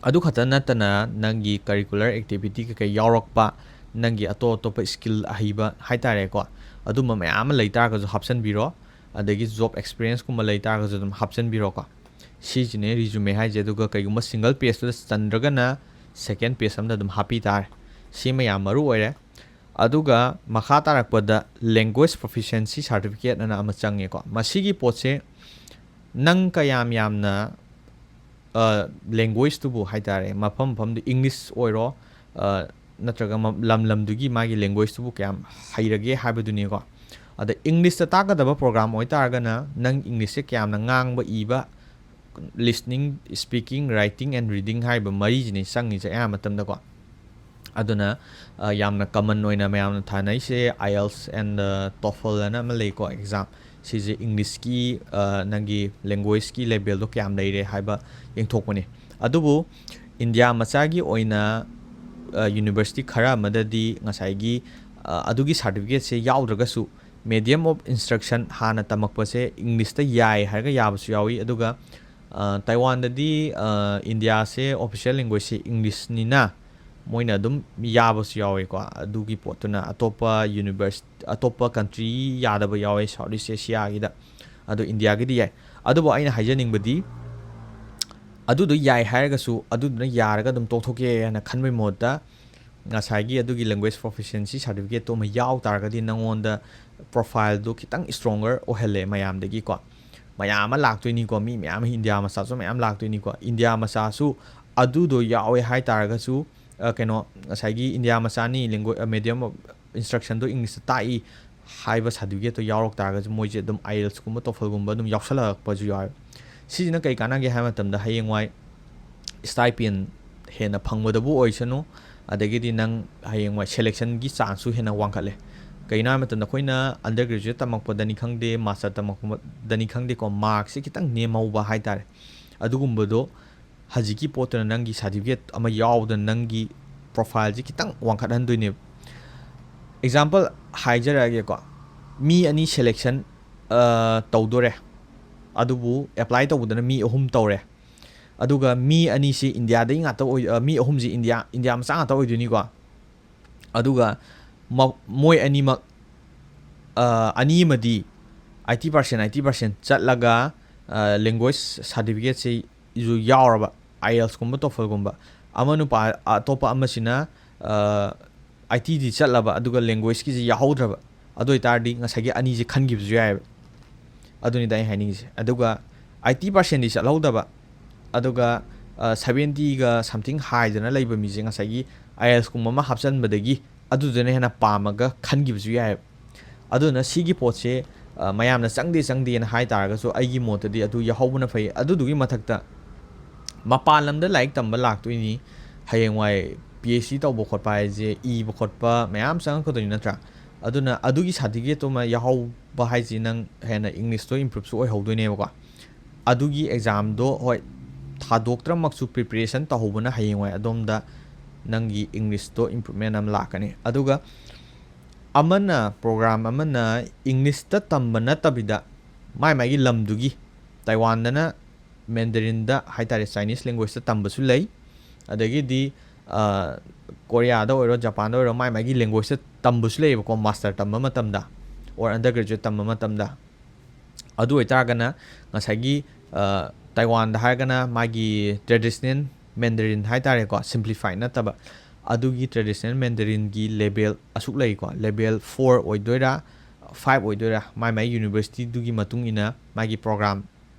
ꯑꯗꯨ ꯈꯛꯇ ꯅꯠꯇꯅ ꯅꯪꯒꯤ curricular activity ꯀꯩꯀꯩ ꯌꯥꯎꯔꯛꯄ, ꯅꯪꯒꯤ ꯑꯇꯣꯞ ꯑꯇꯣꯞꯄ skill ꯑꯍꯩꯕ ꯍꯥꯏꯇꯥꯔꯦꯀꯣ, ꯑꯗꯨꯝꯕ ꯃꯌꯥꯝ ꯑꯃ ꯂꯩꯇꯥꯔꯒꯁꯨ ꯍꯥꯞꯆꯤꯟꯕꯤꯔꯣ꯫ ꯑꯗꯒꯤ job experienceꯀꯨꯝꯕ ꯂꯩꯇꯥꯔꯒꯁꯨ ꯑꯗꯨꯝ ꯍꯥꯞꯆꯤꯟꯕꯤꯔꯣꯀꯣ꯫ ꯁꯤꯁꯤꯅꯦ resume ꯍꯥꯏꯁꯦ꯫ ꯑꯗꯨꯒ ꯀꯩꯒꯨꯝꯕ single pageꯇꯨꯗ ꯆꯟꯗ꯭ꯔꯒꯅ second page ꯑꯃꯗ ꯑꯗꯨꯝ ꯍꯥꯞꯄꯤ ꯇꯥꯔꯦ꯫ ꯁꯤꯃ ꯌꯥꯝ ꯃꯔꯨ ꯑꯣꯏꯔꯦ꯫ ꯑꯗꯨꯒ ꯃꯈꯥ ꯇꯥꯔꯛꯄꯗ language proficiency certificate ꯑꯅ ꯑꯃ ꯆꯪꯉꯦꯀꯣ꯫ ꯃꯁꯤꯒꯤ ꯄꯣꯠꯁꯦ ꯅꯪ ꯀꯌꯥꯝ ꯌꯥꯝꯅ languageꯇꯨꯕꯨ ꯍꯥꯏꯇꯥꯔꯦ, ꯃꯐꯝ ꯃꯐꯝꯗ English ꯑꯣꯏꯔꯣ, ꯑ, ꯅꯠꯇ꯭ꯔꯒ ꯃ-, ꯂꯝ ꯂꯝꯗꯨꯒꯤ ꯃꯥꯒꯤ languageꯇꯨꯕꯨ ꯀꯌꯥꯝ ꯍꯩꯔꯒꯦ ꯍꯥꯏꯕꯗꯨꯅꯤꯀꯣ꯫ ꯑꯗ Englishꯇ ꯇꯥꯛꯀꯗꯕ program ꯑꯣꯏꯇꯥꯔꯒꯅ ꯅꯪ Englishꯁꯦ ꯀꯌꯥꯝꯅ ꯉꯥꯡꯕ, ꯏꯕ, listening, speaking, writing and reading ꯍꯥꯏꯔꯤꯕ ꯃꯔꯤꯁꯤꯅꯤ ꯆꯪꯉꯤꯁꯦ ꯑꯌꯥꯝꯕ ꯃꯇꯝꯗꯀꯣ꯫ ꯑꯗꯨꯅ, ꯑ, ꯌꯥꯝꯅ common ꯑꯣꯏꯅ ꯃꯌꯥꯝꯅ ꯊꯥꯅꯩꯁꯦ IELTS and, ꯑ, TOEFL ꯑꯅ ꯑꯃ ꯂꯩꯀꯣ exam꯫ ꯁꯤꯁꯦ Englishꯀꯤ, ꯑ, ꯅꯪꯒꯤ languageꯀꯤ levelꯗꯣ ꯀꯌꯥꯝ ꯂꯩꯔꯦ ꯍꯥꯏꯕ ꯌꯦꯡꯊꯣꯛꯄꯅꯤ꯫ ꯑꯗꯨꯕꯨ ꯏꯟꯗꯤꯌꯥ ꯃꯆꯥꯒꯤ ꯑꯣꯏꯅ, ꯑ, university ꯈꯔ ꯑꯃꯗꯗꯤ ꯉꯁꯥꯏꯒꯤ, ꯑ, ꯑꯗꯨꯒꯤ certificateꯁꯦ ꯌꯥꯎꯗ꯭ꯔꯒꯁꯨ medium of instruction ꯍꯥꯟꯅ ꯇꯝꯃꯛꯄꯁꯦ Englishꯇ ꯌꯥꯏ ꯍꯥꯏꯔꯒ ꯌꯥꯕꯁꯨ ꯌꯥꯎꯏ꯫ ꯑꯗꯨꯒ, ꯑ, ꯇꯥꯏꯋꯥꯟꯗꯗꯤ, ꯑ, ꯏꯟꯗꯤꯌꯥꯁꯦ official languageꯁꯦ Englishꯅꯤꯅ ꯃꯣꯏꯅ ꯑꯗꯨꯝ ꯌꯥꯕꯁꯨ ꯌꯥꯎꯋꯦꯀꯣ꯫ ꯑꯗꯨꯒꯤ ꯄꯣꯠꯇꯨꯅ ꯑꯇꯣꯞꯄ univers-, ꯑꯇꯣꯞꯄ country ꯌꯥꯗꯕ ꯌꯥꯎꯋꯦ South East Asiaꯒꯤꯗ꯫ ꯑꯗꯣ ꯏꯟꯗꯤꯌꯥꯒꯤꯗꯤ ꯌꯥꯏ꯫ ꯑꯗꯨꯕꯨ ꯑꯩꯅ ꯍꯥꯏꯖꯅꯤꯡꯕꯗꯤ ꯑꯗꯨꯗꯣ ꯌꯥꯏ ꯍꯥꯏꯔꯒꯁꯨ ꯑꯗꯨꯗꯨꯅ ꯌꯥꯔꯒ ꯑꯗꯨꯝ ꯇꯣꯛꯊꯣꯛꯀꯦ ꯍꯥꯏꯅ ꯈꯟꯕꯒꯤ ꯃꯍꯨꯠꯇ ꯉꯁꯥꯏꯒꯤ ꯑꯗꯨꯒꯤ language proficiency certificateꯇꯣ ꯑꯃ ꯌꯥꯎ ꯇꯥꯔꯒꯗꯤ ꯅꯉꯣꯟꯗ profileꯗꯣ ꯈꯤꯇꯪ stronger ꯑꯣꯏꯍꯜꯂꯦ ꯃꯌꯥꯝꯗꯒꯤꯀꯣ꯫ ꯃꯌꯥꯝ ꯑꯃ ꯂꯥꯛꯇꯣꯏꯅꯤꯀꯣ, ꯃꯤ ꯃꯌꯥꯝ ꯑꯃ, ꯏꯟꯗꯤꯌꯥ ꯃꯆꯥꯁꯨ ꯃꯌꯥꯝ ꯂꯥꯛꯇꯣꯏꯅꯤꯀꯣ꯫ ꯏꯟꯗꯤꯌꯥ ꯃꯆꯥꯁꯨ ꯑꯗꯨꯗꯣ ꯌꯥꯎꯋꯦ ꯍꯥꯏ ꯇꯥꯔꯒꯁꯨ, ꯑ, ꯀꯩꯅꯣ, ꯉꯁꯥꯏꯒꯤ ꯏꯟꯗꯤꯌꯥ ꯃꯆꯥꯅꯤ, language, medium of instructionꯗꯣ Englishꯇ ꯇꯥꯛꯏ ꯍꯥꯏꯕ certificateꯇꯣ ꯌꯥꯎꯔꯛ ꯇꯥꯔꯒꯁꯨ ꯃꯣꯏꯁꯦ ꯑꯗꯨꯝ IELTSꯀꯨꯝꯕ TOEFLꯒꯨꯝꯕ ꯑꯗꯨꯝ ꯌꯥꯎꯁꯜꯂꯛꯄꯁꯨ ꯌꯥꯎꯋꯦ꯫ ꯁꯤꯁꯤꯅ ꯀꯩ ꯀꯥꯟꯅꯒꯦ ꯍꯥꯏꯕ ꯃꯇꯝꯗ ꯍꯌꯦꯡꯋꯥꯏ stipend ꯍꯦꯟꯅ ꯐꯪꯕꯗꯕꯨ ꯑꯣꯏꯁꯅꯨ, ꯑꯗꯒꯤꯗꯤ ꯅꯪ ꯍꯌꯦꯡꯋꯥꯏ ꯁꯦꯂꯦꯛꯁꯟꯒꯤ ꯆꯥꯟꯁꯁꯨ ꯍꯦꯟꯅ ꯋꯥꯡꯈꯠꯂꯦ꯫ ꯀꯩꯒꯤꯅꯣ ꯍꯥꯏꯕ ꯃꯇꯝꯗ ꯑꯩꯈꯣꯏꯅ ꯑꯟꯗꯔ ꯒ꯭ꯔꯦꯖꯨꯋꯦꯠ ꯇꯝꯃꯛꯄꯗꯅꯤ ꯈꯪꯗꯦ, ꯃꯥꯁꯇꯔ ꯇꯝꯃꯛꯄꯗꯅꯤ ꯈꯪꯗꯦꯀꯣ, ꯃꯥꯔꯛꯁꯦ ꯈꯤꯇꯪ ꯅꯦꯝꯍꯧꯕ ꯍꯥꯏꯇꯥꯔꯦ꯫ ꯑꯗꯨꯒꯨꯝꯕꯗꯣ ꯍꯧꯖꯤꯛꯀꯤ ꯄꯣꯠꯇꯨꯅ ꯅꯪꯒꯤ ꯁꯥꯔꯇꯤꯐꯤꯀꯦꯠ ꯑꯃ ꯌꯥꯎꯗꯅ ꯅꯪꯒꯤ ꯄ꯭ꯔꯣꯐꯥꯏꯜꯁꯦ ꯈꯤꯇꯪ ꯋꯥꯡꯈꯠꯍꯟꯗꯣꯏꯅꯦꯕ꯫ ꯑꯦꯛꯖꯥꯝꯄꯜ ꯍꯥꯏꯖꯔꯛꯑꯒꯦꯀꯣ, ꯃꯤ ꯑꯅꯤ ꯁꯦꯂꯦꯛꯁꯟ ꯇꯧꯗꯣꯔꯦ, ꯑꯗꯨꯕꯨ ꯑꯦꯄ꯭ꯂꯥꯏ ꯇꯧꯕꯗꯅ ꯃꯤ ꯑꯍꯨꯝ ꯇꯧꯔꯦ꯫ ꯑꯗꯨꯒ ꯃꯤ ꯑꯅꯤꯁꯤ ꯏꯟꯗꯤꯌꯥꯗꯒꯤ ꯉꯥꯛꯇ ꯑꯣꯏ, ꯑ, ꯃꯤ ꯑꯍꯨꯝꯁꯤ ꯏꯟꯗꯤꯌꯥ, ꯏꯟꯗꯤꯌꯥ ꯃꯆꯥ ꯉꯥꯛꯇ ꯑꯣꯏꯗꯣꯏꯅꯤꯀꯣ꯫ ꯑꯗꯨꯒ ꯃ-, ꯃꯣꯏ ꯑꯅꯤꯃꯛ, ꯑ, ꯑꯅꯤ ꯑꯃꯗꯤ ꯑꯥꯏꯠꯇꯤ ꯄꯥꯔꯁꯦꯟ, ꯑꯥꯏꯠꯇꯤ ꯄꯥꯔꯁꯦꯟ ꯆꯠꯂꯒ, ꯑ, ꯂꯦꯡꯒ꯭ꯋꯦꯖ ꯁꯥꯔꯇꯤꯐꯤꯀꯦꯠꯁꯤ ꯁꯨ ꯌꯥꯎꯔꯕ, ꯑꯥꯏ ꯑꯦꯜꯁꯀꯨꯝꯕ, ꯇꯣꯐꯜꯒꯨꯝꯕ꯫ ꯑꯃ ꯅꯨꯄꯥ ꯑꯇꯣꯞꯄ ꯑꯃꯁꯤꯅ, ꯑ, ꯑꯥꯏ ꯇꯤꯗꯤ ꯆꯠꯂꯕ, ꯑꯗꯨꯒ ꯂꯦꯡꯒ꯭ꯋꯦꯖꯀꯤꯁꯤ ꯌꯥꯎꯍꯧꯗ꯭ꯔꯕ, ꯑꯗꯨ ꯑꯣꯏꯇꯥꯔꯗꯤ ꯉꯁꯥꯏꯒꯤ ꯑꯅꯤꯁꯦ ꯈꯟꯈꯤꯕꯁꯨ ꯌꯥꯏꯑꯕ꯫ ꯑꯗꯨꯅꯤꯗ ꯑꯩ ꯍꯥꯏꯅꯤꯡꯉꯤꯁꯦ꯫ ꯑꯗꯨꯒ ꯑꯥꯏꯠꯇꯤ ꯄꯥꯔꯁꯦꯟꯗꯤ ꯆꯠꯍꯧꯗꯕ, ꯑꯗꯨꯒ, ꯑ, ꯁꯕꯦꯟꯇꯤꯒ something ꯍꯥꯏꯗꯅ ꯂꯩꯕ ꯃꯤꯁꯦ ꯉꯁꯥꯏꯒꯤ ꯑꯥꯏ ꯑꯦꯜꯁꯀꯨꯝꯕ ꯑꯃ ꯍꯥꯞꯆꯟꯕꯗꯒꯤ ꯑꯗꯨꯗꯨꯅ ꯍꯦꯟꯅ ꯄꯥꯝꯃꯒ ꯈꯟꯈꯤꯕꯁꯨ ꯌꯥꯏꯑꯕ꯫ ꯑꯗꯨꯅ ꯁꯤꯒꯤ ꯄꯣꯠꯁꯦ, ꯑ, ꯃꯌꯥꯝꯅ ꯆꯪꯗꯦ ꯆꯪꯗꯦꯅ ꯍꯥꯏ ꯇꯥꯔꯒꯁꯨ ꯑꯩꯒꯤ ꯃꯣꯠꯇꯗꯤ ꯑꯗꯨ ꯌꯥꯎꯍꯧꯕꯅ ꯐꯩ꯫ ꯑꯗꯨꯗꯨꯒꯤ ꯃꯊꯛꯇ ꯃꯄꯥꯟ ꯂꯝꯗ ꯂꯥꯏꯔꯤꯛ ꯇꯝꯕ ꯂꯥꯛꯇꯣꯏꯅꯤ, ꯍꯌꯦꯡꯋꯥꯏ ꯄꯤ ꯑꯩꯆ ꯗꯤ ꯇꯧꯕ ꯈꯣꯠꯄ ꯍꯥꯏꯁꯦ ꯏꯕ ꯈꯣꯠꯄ ꯃꯌꯥꯝ ꯆꯪꯉꯛꯀꯗꯣꯏꯅꯤ ꯅꯠꯇ꯭ꯔꯥ? ꯑꯗꯨꯅ ꯑꯗꯨꯒꯤ ꯁꯥꯔꯇꯤꯐꯤꯀꯦꯠꯇꯨꯃ ꯌꯥꯎꯍꯧꯕ ꯍꯥꯏꯁꯤ ꯅꯪ ꯍꯦꯟꯅ ꯏꯪꯂꯤꯁꯇꯣ ꯏꯝꯄ꯭ꯔꯨꯞꯁꯨ ꯑꯣꯏꯍꯧꯗꯣꯏꯅꯦꯕꯀꯣ꯫ ꯑꯗꯨꯒꯤ ꯑꯦꯛꯖꯥꯝꯗꯣ, ꯍꯣꯏ, ꯊꯥꯗꯣꯛꯇ꯭ꯔꯃꯛꯁꯨ ꯄ꯭ꯔꯤꯄꯦꯔꯦꯁꯟ ꯇꯧꯍꯧꯕꯅ ꯍꯌꯦꯡꯋꯥꯏ ꯑꯗꯣꯝꯗ ꯅꯪꯒꯤ ꯏꯪꯂꯤꯁꯇꯣ ꯏꯝꯄ꯭ꯔꯨꯞꯃꯦꯟ ꯑꯃ ꯂꯥꯛꯀꯅꯤ꯫ ꯑꯗꯨꯒ ꯑꯃꯅ, ꯄ꯭ꯔꯣꯒ꯭ꯔꯥꯝ ꯑꯃꯅ ꯏꯪꯂꯤꯁꯇ ꯇꯝꯕ ꯅꯠꯇꯕꯤꯗ ꯃꯥꯏ ꯃꯥꯏꯒꯤ ꯂꯝꯗꯨꯒꯤ, ꯇꯥꯏꯋꯥꯟꯗꯅ ꯃꯦꯟꯗꯔꯤꯟꯗ ꯍꯥꯏꯇꯥꯔꯦ, ꯆꯥꯏꯅꯤꯁ ꯂꯦꯡꯒ꯭ꯋꯦꯖꯇ ꯇꯝꯕꯁꯨ ꯂꯩ, ꯑꯗꯒꯤꯗꯤ, ꯑ, ꯀꯣꯔꯤꯌꯥꯗ ꯑꯣꯏꯔꯣ, ꯖꯄꯥꯟꯗ ꯑꯣꯏꯔꯣ, ꯃꯥꯏ ꯃꯥꯏꯒꯤ ꯂꯦꯡꯒ꯭ꯋꯦꯖꯇ ꯇꯝꯕꯁꯨ ꯂꯩꯌꯦꯕꯀꯣ, ꯃꯥꯁꯇꯔ ꯇꯝꯕ ꯃꯇꯝꯗ or ꯑꯟꯗꯔ ꯒ꯭ꯔꯦꯖꯨꯋꯦꯠ ꯇꯝꯕ ꯃꯇꯝꯗ꯫ ꯑꯗꯨ ꯑꯣꯏꯇꯥꯔꯒꯅ ꯉꯁꯥꯏꯒꯤ, ꯑ, ꯇꯥꯏꯋꯥꯟꯗ ꯍꯥꯏꯔꯒꯅ ꯃꯥꯒꯤ ꯇ꯭ꯔꯦꯗꯤꯁꯅꯦꯜ ꯃꯦꯟꯗꯔꯤꯟ ꯍꯥꯏꯇꯥꯔꯦꯀꯣ, ꯁꯤꯝꯄ꯭ꯂꯤꯐꯥꯏ ꯅꯠꯇꯕ, ꯑꯗꯨꯒꯤ ꯇ꯭ꯔꯦꯗꯤꯁꯅꯦꯜ ꯃꯦꯟꯗꯔꯤꯟꯒꯤ ꯂꯦꯕꯦꯜ ꯑꯁꯨꯛ ꯂꯩꯀꯣ, ꯂꯦꯕꯦꯜ ꯐꯣꯔ ꯑꯣꯏꯗꯣꯏꯔꯥ, ꯐꯥꯏꯚ ꯑꯣꯏꯗꯣꯏꯔꯥ, ꯃꯥꯏ ꯃꯥꯏ ꯌꯨꯅꯤꯚꯔꯁꯤꯇꯤꯗꯨꯒꯤ ꯃꯇꯨꯡ ꯏꯟꯅ ꯃꯥꯒꯤ ꯄ꯭ꯔꯣꯒ꯭ꯔꯥꯝ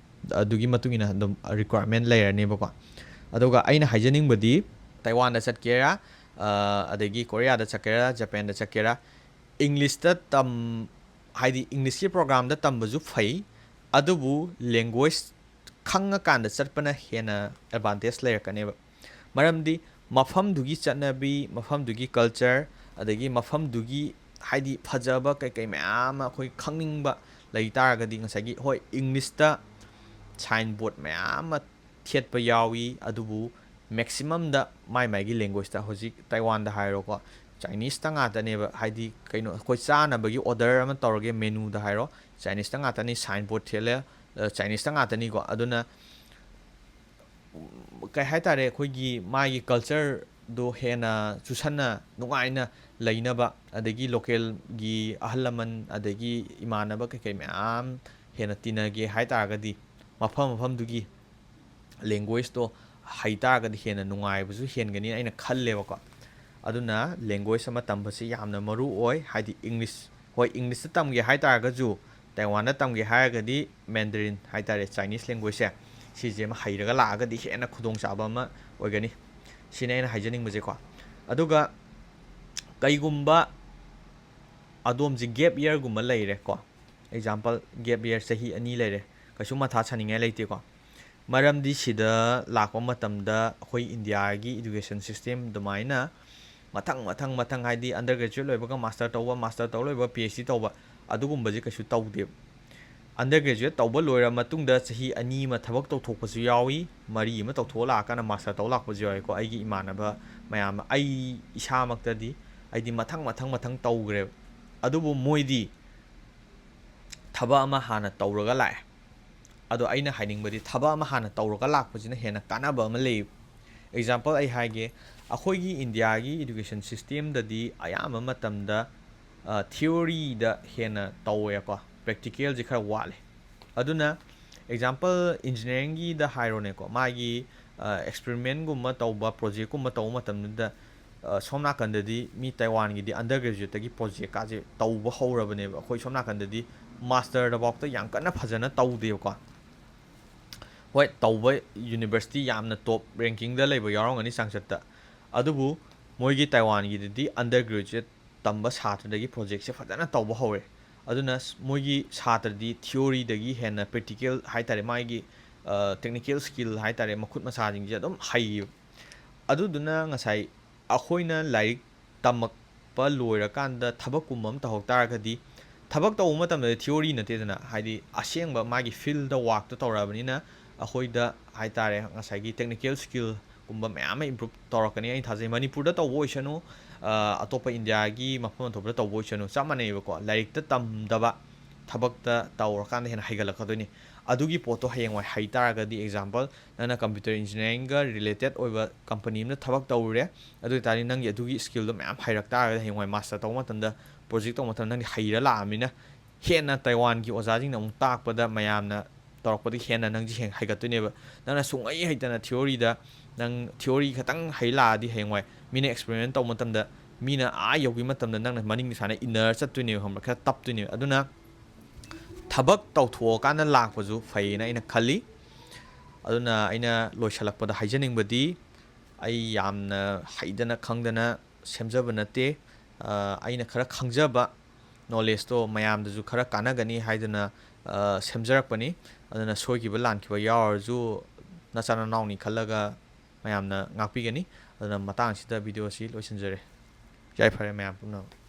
ꯑꯗꯨꯒꯤ ꯃꯇꯨꯡ ꯏꯟꯅ ꯑꯗꯨꯝ ꯔꯤꯀ꯭ꯋꯥꯌꯔꯃꯦꯟ ꯂꯩꯔꯅꯦꯕꯀꯣ꯫ ꯑꯗꯨꯒ ꯑꯩꯅ ꯍꯥꯏꯖꯅꯤꯡꯕꯗꯤ, ꯇꯥꯏꯋꯥꯟꯗ ꯆꯠꯀꯦꯔꯥ, ꯑ, ꯑꯗꯒꯤ ꯀꯣꯔꯤꯌꯥꯗ ꯆꯠꯀꯦꯔꯥ, ꯖꯄꯥꯟꯗ ꯆꯠꯀꯦꯔꯥ, ꯏꯪꯂꯤꯁꯇ ꯇꯝ-, ꯍꯥꯏꯗꯤ ꯏꯪꯂꯤꯁꯀꯤ ꯄ꯭ꯔꯣꯒ꯭ꯔꯥꯝꯗ ꯇꯝꯕꯁꯨ ꯐꯩ, ꯑꯗꯨꯕꯨ ꯂꯦꯡꯒ꯭ꯋꯦꯖ ꯈꯪꯉꯀꯥꯟꯗ ꯆꯠꯄꯅ ꯍꯦꯟꯅ ꯑꯦꯗꯚꯥꯟꯇꯦꯖ ꯂꯩꯔꯛꯀꯅꯦꯕ꯫ ꯃꯔꯝꯗꯤ ꯃꯐꯝꯗꯨꯒꯤ ꯆꯠꯅꯕꯤ, ꯃꯐꯝꯗꯨꯒꯤ culture, ꯑꯗꯒꯤ ꯃꯐꯝꯗꯨꯒꯤ ꯍꯥꯏꯗꯤ ꯐꯖꯕ ꯀꯩꯀꯩ ꯃꯌꯥꯝ ꯑꯃ ꯑꯩꯈꯣꯏ ꯈꯪꯅꯤꯡꯕ ꯂꯩ ꯇꯥꯔꯒꯗꯤ, ꯉꯁꯥꯏꯒꯤ, ꯍꯣꯏ, English ꯇ sign board ꯃꯌꯥꯝ ꯑꯃ ꯊꯦꯠꯄ ꯌꯥꯎꯏ, ꯑꯗꯨꯕꯨ maximum ꯗ ꯃꯥꯏ ꯃꯥꯏꯒꯤ language ꯇ, ꯍꯧꯖꯤꯛ ꯇꯥꯏꯋꯥꯟꯗ ꯍꯥꯏꯔꯣꯀꯣ, Chinese ꯇ ꯉꯥꯛꯇꯅꯦꯕ꯫ ꯍꯥꯏꯗꯤ ꯀꯩꯅꯣ, ꯑꯩꯈꯣꯏ ꯆꯥꯅꯕꯒꯤ order ꯑꯃ ꯇꯧꯔꯒꯦ, menu ꯗ ꯍꯥꯏꯔꯣ, Chinese ꯇ ꯉꯥꯛꯇꯅꯤ, sign board ꯊꯦꯠꯂꯦ, ꯑ, Chinese ꯇ ꯉꯥꯛꯇꯅꯤꯀꯣ꯫ ꯑꯗꯨꯅ ꯀꯩ ꯍꯥꯏꯇꯥꯔꯦ, ꯑꯩꯈꯣꯏꯒꯤ ꯃꯥꯒꯤ culture ꯗꯣ ꯍꯦꯟꯅ ꯆꯨꯁꯟꯅ ꯅꯨꯡꯉꯥꯏꯅ ꯂꯩꯅꯕ, ꯑꯗꯒꯤ local ꯒꯤ ꯑꯍꯜ ꯂꯃꯟ ꯑꯗꯒꯤ ꯏꯃꯥꯟꯅꯕ ꯀꯩꯀꯩ ꯃꯌꯥꯝ ꯍꯦꯟꯅ ꯇꯤꯟꯅꯒꯦ ꯍꯥꯏ ꯇꯥꯔꯒꯗꯤ, ꯃꯐꯝ ꯃꯐꯝꯗꯨꯒꯤ language ꯇꯣ ꯍꯩ ꯇꯥꯔꯒꯗꯤ ꯍꯦꯟꯅ ꯅꯨꯡꯉꯥꯏꯕꯁꯨ ꯍꯦꯟꯒꯅꯤ ꯑꯩꯅ ꯈꯜꯂꯦꯕꯀꯣ꯫ ꯑꯗꯨꯅ language ꯑꯃ ꯇꯝꯕꯁꯤ ꯌꯥꯝꯅ ꯃꯔꯨ ꯑꯣꯏ꯫ ꯍꯥꯏꯗꯤ English, ꯍꯣꯏ, English ꯇ ꯇꯝꯒꯦ ꯍꯥꯏ ꯇꯥꯔꯒꯁꯨ, ꯇꯥꯏꯋꯥꯟꯗ ꯇꯝꯒꯦ ꯍꯥꯏꯔꯒꯗꯤ Mandarin ꯍꯥꯏ ꯇꯥꯔꯦ, Chinese language ꯁꯦ, ꯁꯤꯁꯦ ꯑꯃ ꯍꯩꯔꯒ ꯂꯥꯛꯑꯒꯗꯤ ꯍꯦꯟꯅ ꯈꯨꯗꯣꯡꯆꯥꯕ ꯑꯃ ꯑꯣꯏꯒꯅꯤ꯫ ꯁꯤꯅꯤ ꯑꯩꯅ ꯍꯥꯏꯖꯅꯤꯡꯕꯁꯦꯀꯣ꯫ ꯑꯗꯨꯒ ꯀꯩꯒꯨꯝꯕ ꯑꯗꯣꯝꯁꯦ gap year ꯒꯨꯝꯕ ꯂꯩꯔꯦꯀꯣ, example, gap year ꯆꯍꯤ ꯑꯅꯤ ꯂꯩꯔꯦ, ꯀꯩꯁꯨ ꯃꯊꯥ ꯁꯥꯅꯤꯡꯉꯥꯏ ꯂꯩꯇꯦꯀꯣ꯫ ꯃꯔꯝꯗꯤ ꯁꯤꯗ ꯂꯥꯛꯄ ꯃꯇꯝꯗ ꯑꯩꯈꯣꯏ ꯏꯟꯗꯤꯌꯥꯒꯤ education system ꯑꯗꯨꯃꯥꯏꯅ ꯃꯊꯪ, ꯃꯊꯪ, ꯃꯊꯪ, ꯍꯥꯏꯗꯤ undergraduate ꯂꯣꯏꯕꯒ master ꯇꯧꯕ, master ꯇꯧ ꯂꯣꯏꯕꯒ PhD ꯇꯧꯕ, ꯑꯗꯨꯒꯨꯝꯕꯁꯦ ꯀꯩꯁꯨ ꯇꯧꯗꯦꯕ꯫ Undergraduate ꯇꯧꯕ ꯂꯣꯏꯔ ꯃꯇꯨꯡꯗ ꯆꯍꯤ ꯑꯅꯤ ꯑꯃ ꯊꯕꯛ ꯇꯧꯊꯣꯛꯄꯁꯨ ꯌꯥꯎꯏ, ꯃꯔꯤ ꯑꯃ ꯇꯧꯊꯣꯛꯑ ꯂꯥꯛꯑꯀꯥꯟꯗ master ꯇꯧ ꯂꯥꯛꯄꯁꯨ ꯌꯥꯎꯏꯀꯣ꯫ ꯑꯩꯒꯤ ꯏꯃꯥꯟꯅꯕ ꯃꯌꯥꯝ ꯑꯃ, ꯑꯩ ꯏꯁꯥꯃꯛꯇꯗꯤ, ꯑꯩꯗꯤ ꯃꯊꯪ, ꯃꯊꯪ, ꯃꯊꯪ ꯇꯧꯈ꯭ꯔꯦꯕ꯫ ꯑꯗꯨꯕꯨ ꯃꯣꯏꯗꯤ ꯊꯕꯛ ꯑꯃ ꯍꯥꯟꯅ ꯇꯧꯔꯒ ꯂꯥꯛꯑꯦ꯫ ꯑꯗꯣ ꯑꯩꯅ ꯍꯥꯏꯅꯤꯡꯕꯗꯤ, ꯊꯕꯛ ꯑꯃ ꯍꯥꯟꯅ ꯇꯧꯔꯒ ꯂꯥꯛꯄꯁꯤꯅ ꯍꯦꯟꯅ ꯀꯥꯟꯅꯕ ꯑꯃ ꯂꯩ꯫ Example ꯑꯩ ꯍꯥꯏꯒꯦ, ꯑꯩꯈꯣꯏꯒꯤ ꯏꯟꯗꯤꯌꯥꯒꯤ education system ꯗꯗꯤ ꯑꯌꯥꯝꯕ ꯃꯇꯝꯗ, ꯑ, theory ꯗ ꯍꯦꯟꯅ ꯇꯧꯋꯦꯀꯣ, practical ꯁꯦ ꯈꯔ ꯋꯥꯠꯂꯦ꯫ ꯑꯗꯨꯅ example engineering ꯒꯤꯗ ꯍꯥꯏꯔꯣꯅꯦꯀꯣ, ꯃꯥꯒꯤ, ꯑ, experiment ꯒꯨꯝꯕ ꯇꯧꯕ, project ꯀꯨꯝꯕ ꯇꯧꯕ ꯃꯇꯝꯗꯨꯗ, ꯑ, ꯁꯣꯝ ꯅꯥꯀꯟꯗꯗꯤ ꯃꯤ ꯇꯥꯏꯋꯥꯟꯒꯤꯗꯤ undergraduate ꯇꯒꯤ project ꯀꯥꯁꯦ ꯇꯧꯕ ꯍꯧꯔꯕꯅꯦꯕ꯫ ꯑꯩꯈꯣꯏ ꯁꯣꯝ ꯅꯥꯀꯟꯗꯗꯤ master ꯗꯐꯥꯎꯗ ꯌꯥꯝ ꯀꯟꯅ ꯐꯖꯅ ꯇꯧꯗꯦꯕꯀꯣ꯫ ꯍꯣꯏ, ꯇꯧꯕ university ꯌꯥꯝꯅ top ranking ꯗ ꯂꯩꯕ ꯌꯥꯎꯔꯝꯒꯅꯤ ꯆꯥꯡꯆꯠꯇ, ꯑꯗꯨꯕꯨ ꯃꯣꯏꯒꯤ ꯇꯥꯏꯋꯥꯟꯒꯤꯗꯗꯤ undergraduate ꯇꯝꯕ ꯁꯥꯇ꯭ꯔꯗꯒꯤ project ꯁꯦ ꯐꯖꯅ ꯇꯧꯕ ꯍꯧꯔꯦ꯫ ꯑꯗꯨꯅ ꯁ-, ꯃꯣꯏꯒꯤ ꯁꯥꯇ꯭ꯔꯗꯤ theory ꯗꯒꯤ ꯍꯦꯟꯅ practical ꯍꯥꯏ ꯇꯥꯔꯦ, ꯃꯥꯒꯤ, ꯑ, technical skill ꯍꯥꯏ ꯇꯥꯔꯦ, ꯃꯈꯨꯠ ꯃꯁꯥꯁꯤꯡꯁꯦ ꯑꯗꯨꯝ ꯍꯩꯌꯦꯕ꯫ ꯑꯗꯨꯗꯨꯅ ꯉꯁꯥꯏ ꯑꯩꯈꯣꯏꯅ ꯂꯥꯏꯔꯤꯛ ꯇꯝꯃꯛꯄ ꯂꯣꯏꯔꯀꯥꯟꯗ ꯊꯕꯛꯀꯨꯝꯕ ꯑꯃ ꯇꯧꯍꯧ ꯇꯥꯔꯒꯗꯤ, ꯊꯕꯛ ꯇꯧꯕ ꯃꯇꯝꯗꯗꯤ theory ꯅꯠꯇꯦꯗꯅ, ꯍꯥꯏꯗꯤ ꯑꯁꯦꯡꯕ ꯃꯥꯒꯤ field ꯗ work ꯇꯣ ꯇꯧꯔꯛꯑꯕꯅꯤꯅ ꯑꯩꯈꯣꯏꯗ ꯍꯥꯏ ꯇꯥꯔꯦ ꯉꯁꯥꯏꯒꯤ technical skill ꯒꯨꯝꯕ ꯃꯌꯥꯝ ꯑꯃ improve ꯇꯧꯔꯛꯀꯅꯤ ꯑꯩꯅ ꯊꯥꯖꯩ꯫ ꯃꯅꯤꯄꯨꯔꯗ ꯇꯧꯕ ꯑꯣꯏꯁꯅꯨ, ꯑ, ꯑꯇꯣꯞꯄ ꯏꯟꯗꯤꯌꯥꯒꯤ ꯃꯐꯝ ꯑꯇꯣꯞꯄꯗ ꯇꯧꯕ ꯑꯣꯏꯁꯅꯨ, ꯆꯞ ꯃꯥꯟꯅꯩꯕꯀꯣ꯫ ꯂꯥꯏꯔꯤꯛꯇ ꯇꯝꯗꯕ ꯊꯕꯛꯇ ꯇꯧꯔꯀꯥꯟꯗ ꯍꯦꯟꯅ ꯍꯩꯒꯠꯂꯛꯀꯗꯣꯏꯅꯤ꯫ ꯑꯗꯨꯒꯤ ꯄꯣꯠꯇꯣ ꯍꯌꯦꯡꯋꯥꯏ ꯍꯩ ꯇꯥꯔꯒꯗꯤ, example, ꯅꯪꯅ computer engineering ꯒ related ꯑꯣꯏꯕ company ꯑꯃꯗ ꯊꯕꯛ ꯇꯧꯔꯨꯔꯦ, ꯑꯗꯨ ꯑꯣꯏ ꯇꯥꯔꯗꯤ ꯅꯪꯒꯤ ꯑꯗꯨꯒꯤ skill ꯗꯣ ꯃꯌꯥꯝ ꯍꯩꯔꯛ ꯇꯥꯔꯒꯗꯤ ꯍꯌꯦꯡꯋꯥꯏ master ꯇꯧꯕ ꯃꯇꯝꯗ, project ꯇꯧꯕ ꯃꯇꯝꯗ ꯅꯪꯗꯤ ꯍꯩꯔ ꯂꯥꯛꯑꯃꯤꯅ ꯍꯦꯟꯅ ꯇꯥꯏꯋꯥꯟꯒꯤ ꯑꯣꯖꯥꯁꯤꯡꯅ ꯑꯃꯨꯛ ꯇꯥꯛꯄꯗ, ꯃꯌꯥꯝꯅ ꯇꯧꯔꯛꯄꯗꯒꯤ ꯍꯦꯟꯅ ꯅꯪꯁꯦ ꯍꯦꯟꯅ ꯍꯩꯒꯠꯇꯣꯏꯅꯦꯕ꯫ ꯅꯪꯅ ꯁꯨꯡꯍꯩ ꯍꯩꯇꯅ theory ꯗ, ꯅꯪ theory ꯈꯛꯇꯪ ꯍꯩ ꯂꯥꯛꯑꯗꯤ ꯍꯌꯦꯡꯋꯥꯏ ꯃꯤꯅ experiment ꯇꯧꯕ ꯃꯇꯝꯗ, ꯃꯤꯅ ꯑꯥ ꯌꯧꯈꯤꯕ ꯃꯇꯝꯗ ꯅꯪꯅ ꯃꯅꯤꯡꯗ ꯁꯨꯃꯥꯏꯅ ꯏꯟꯅꯔ ꯆꯠꯇꯣꯏꯅꯦꯕ, ꯈꯪꯕ꯭ꯔꯥ? ꯈꯔ ꯇꯞꯇꯣꯏꯅꯦꯕ꯫ ꯑꯗꯨꯅ ꯊꯕꯛ ꯇꯧꯊꯣꯛꯑꯀꯥꯟꯗ ꯂꯥꯛꯄꯁꯨ ꯐꯩꯌꯦꯅ ꯑꯩꯅ ꯈꯜꯂꯤ꯫ ꯑꯗꯨꯅ ꯑꯩꯅ ꯂꯣꯏꯁꯤꯜꯂꯛꯄꯗ ꯍꯥꯏꯖꯅꯤꯡꯕꯗꯤ, ꯑꯩ ꯌꯥꯝꯅ ꯍꯩꯗꯅ ꯈꯪꯗꯅ ꯁꯦꯝꯖꯕ ꯅꯠꯇꯦ꯫ ꯑ, ꯑꯩꯅ ꯈꯔ ꯈꯪꯖꯕ knowledge ꯇꯣ ꯃꯌꯥꯝꯗꯁꯨ ꯈꯔ ꯀꯥꯟꯅꯒꯅꯤ ꯍꯥꯏꯗꯨꯅ, ꯑ, ꯁꯦꯝꯖꯔꯛꯄꯅꯤ꯫ ꯑꯗꯨꯅ ꯁꯣꯏꯈꯤꯕ ꯂꯥꯟꯈꯤꯕ ꯌꯥꯎꯔꯁꯨ ꯅꯆꯥ ꯅꯅꯥꯎꯅꯤ ꯈꯜꯂꯒ ꯃꯌꯥꯝꯅ ꯉꯥꯛꯄꯤꯒꯅꯤ꯫ ꯑꯗꯨꯅ ꯃꯇꯥꯡꯁꯤꯗ video ꯑꯁꯤ ꯂꯣꯏꯁꯤꯟꯖꯔꯦ꯫ ꯌꯥꯏꯐꯔꯦ ꯃꯌꯥꯝ ꯄꯨꯝꯅꯃꯛ꯫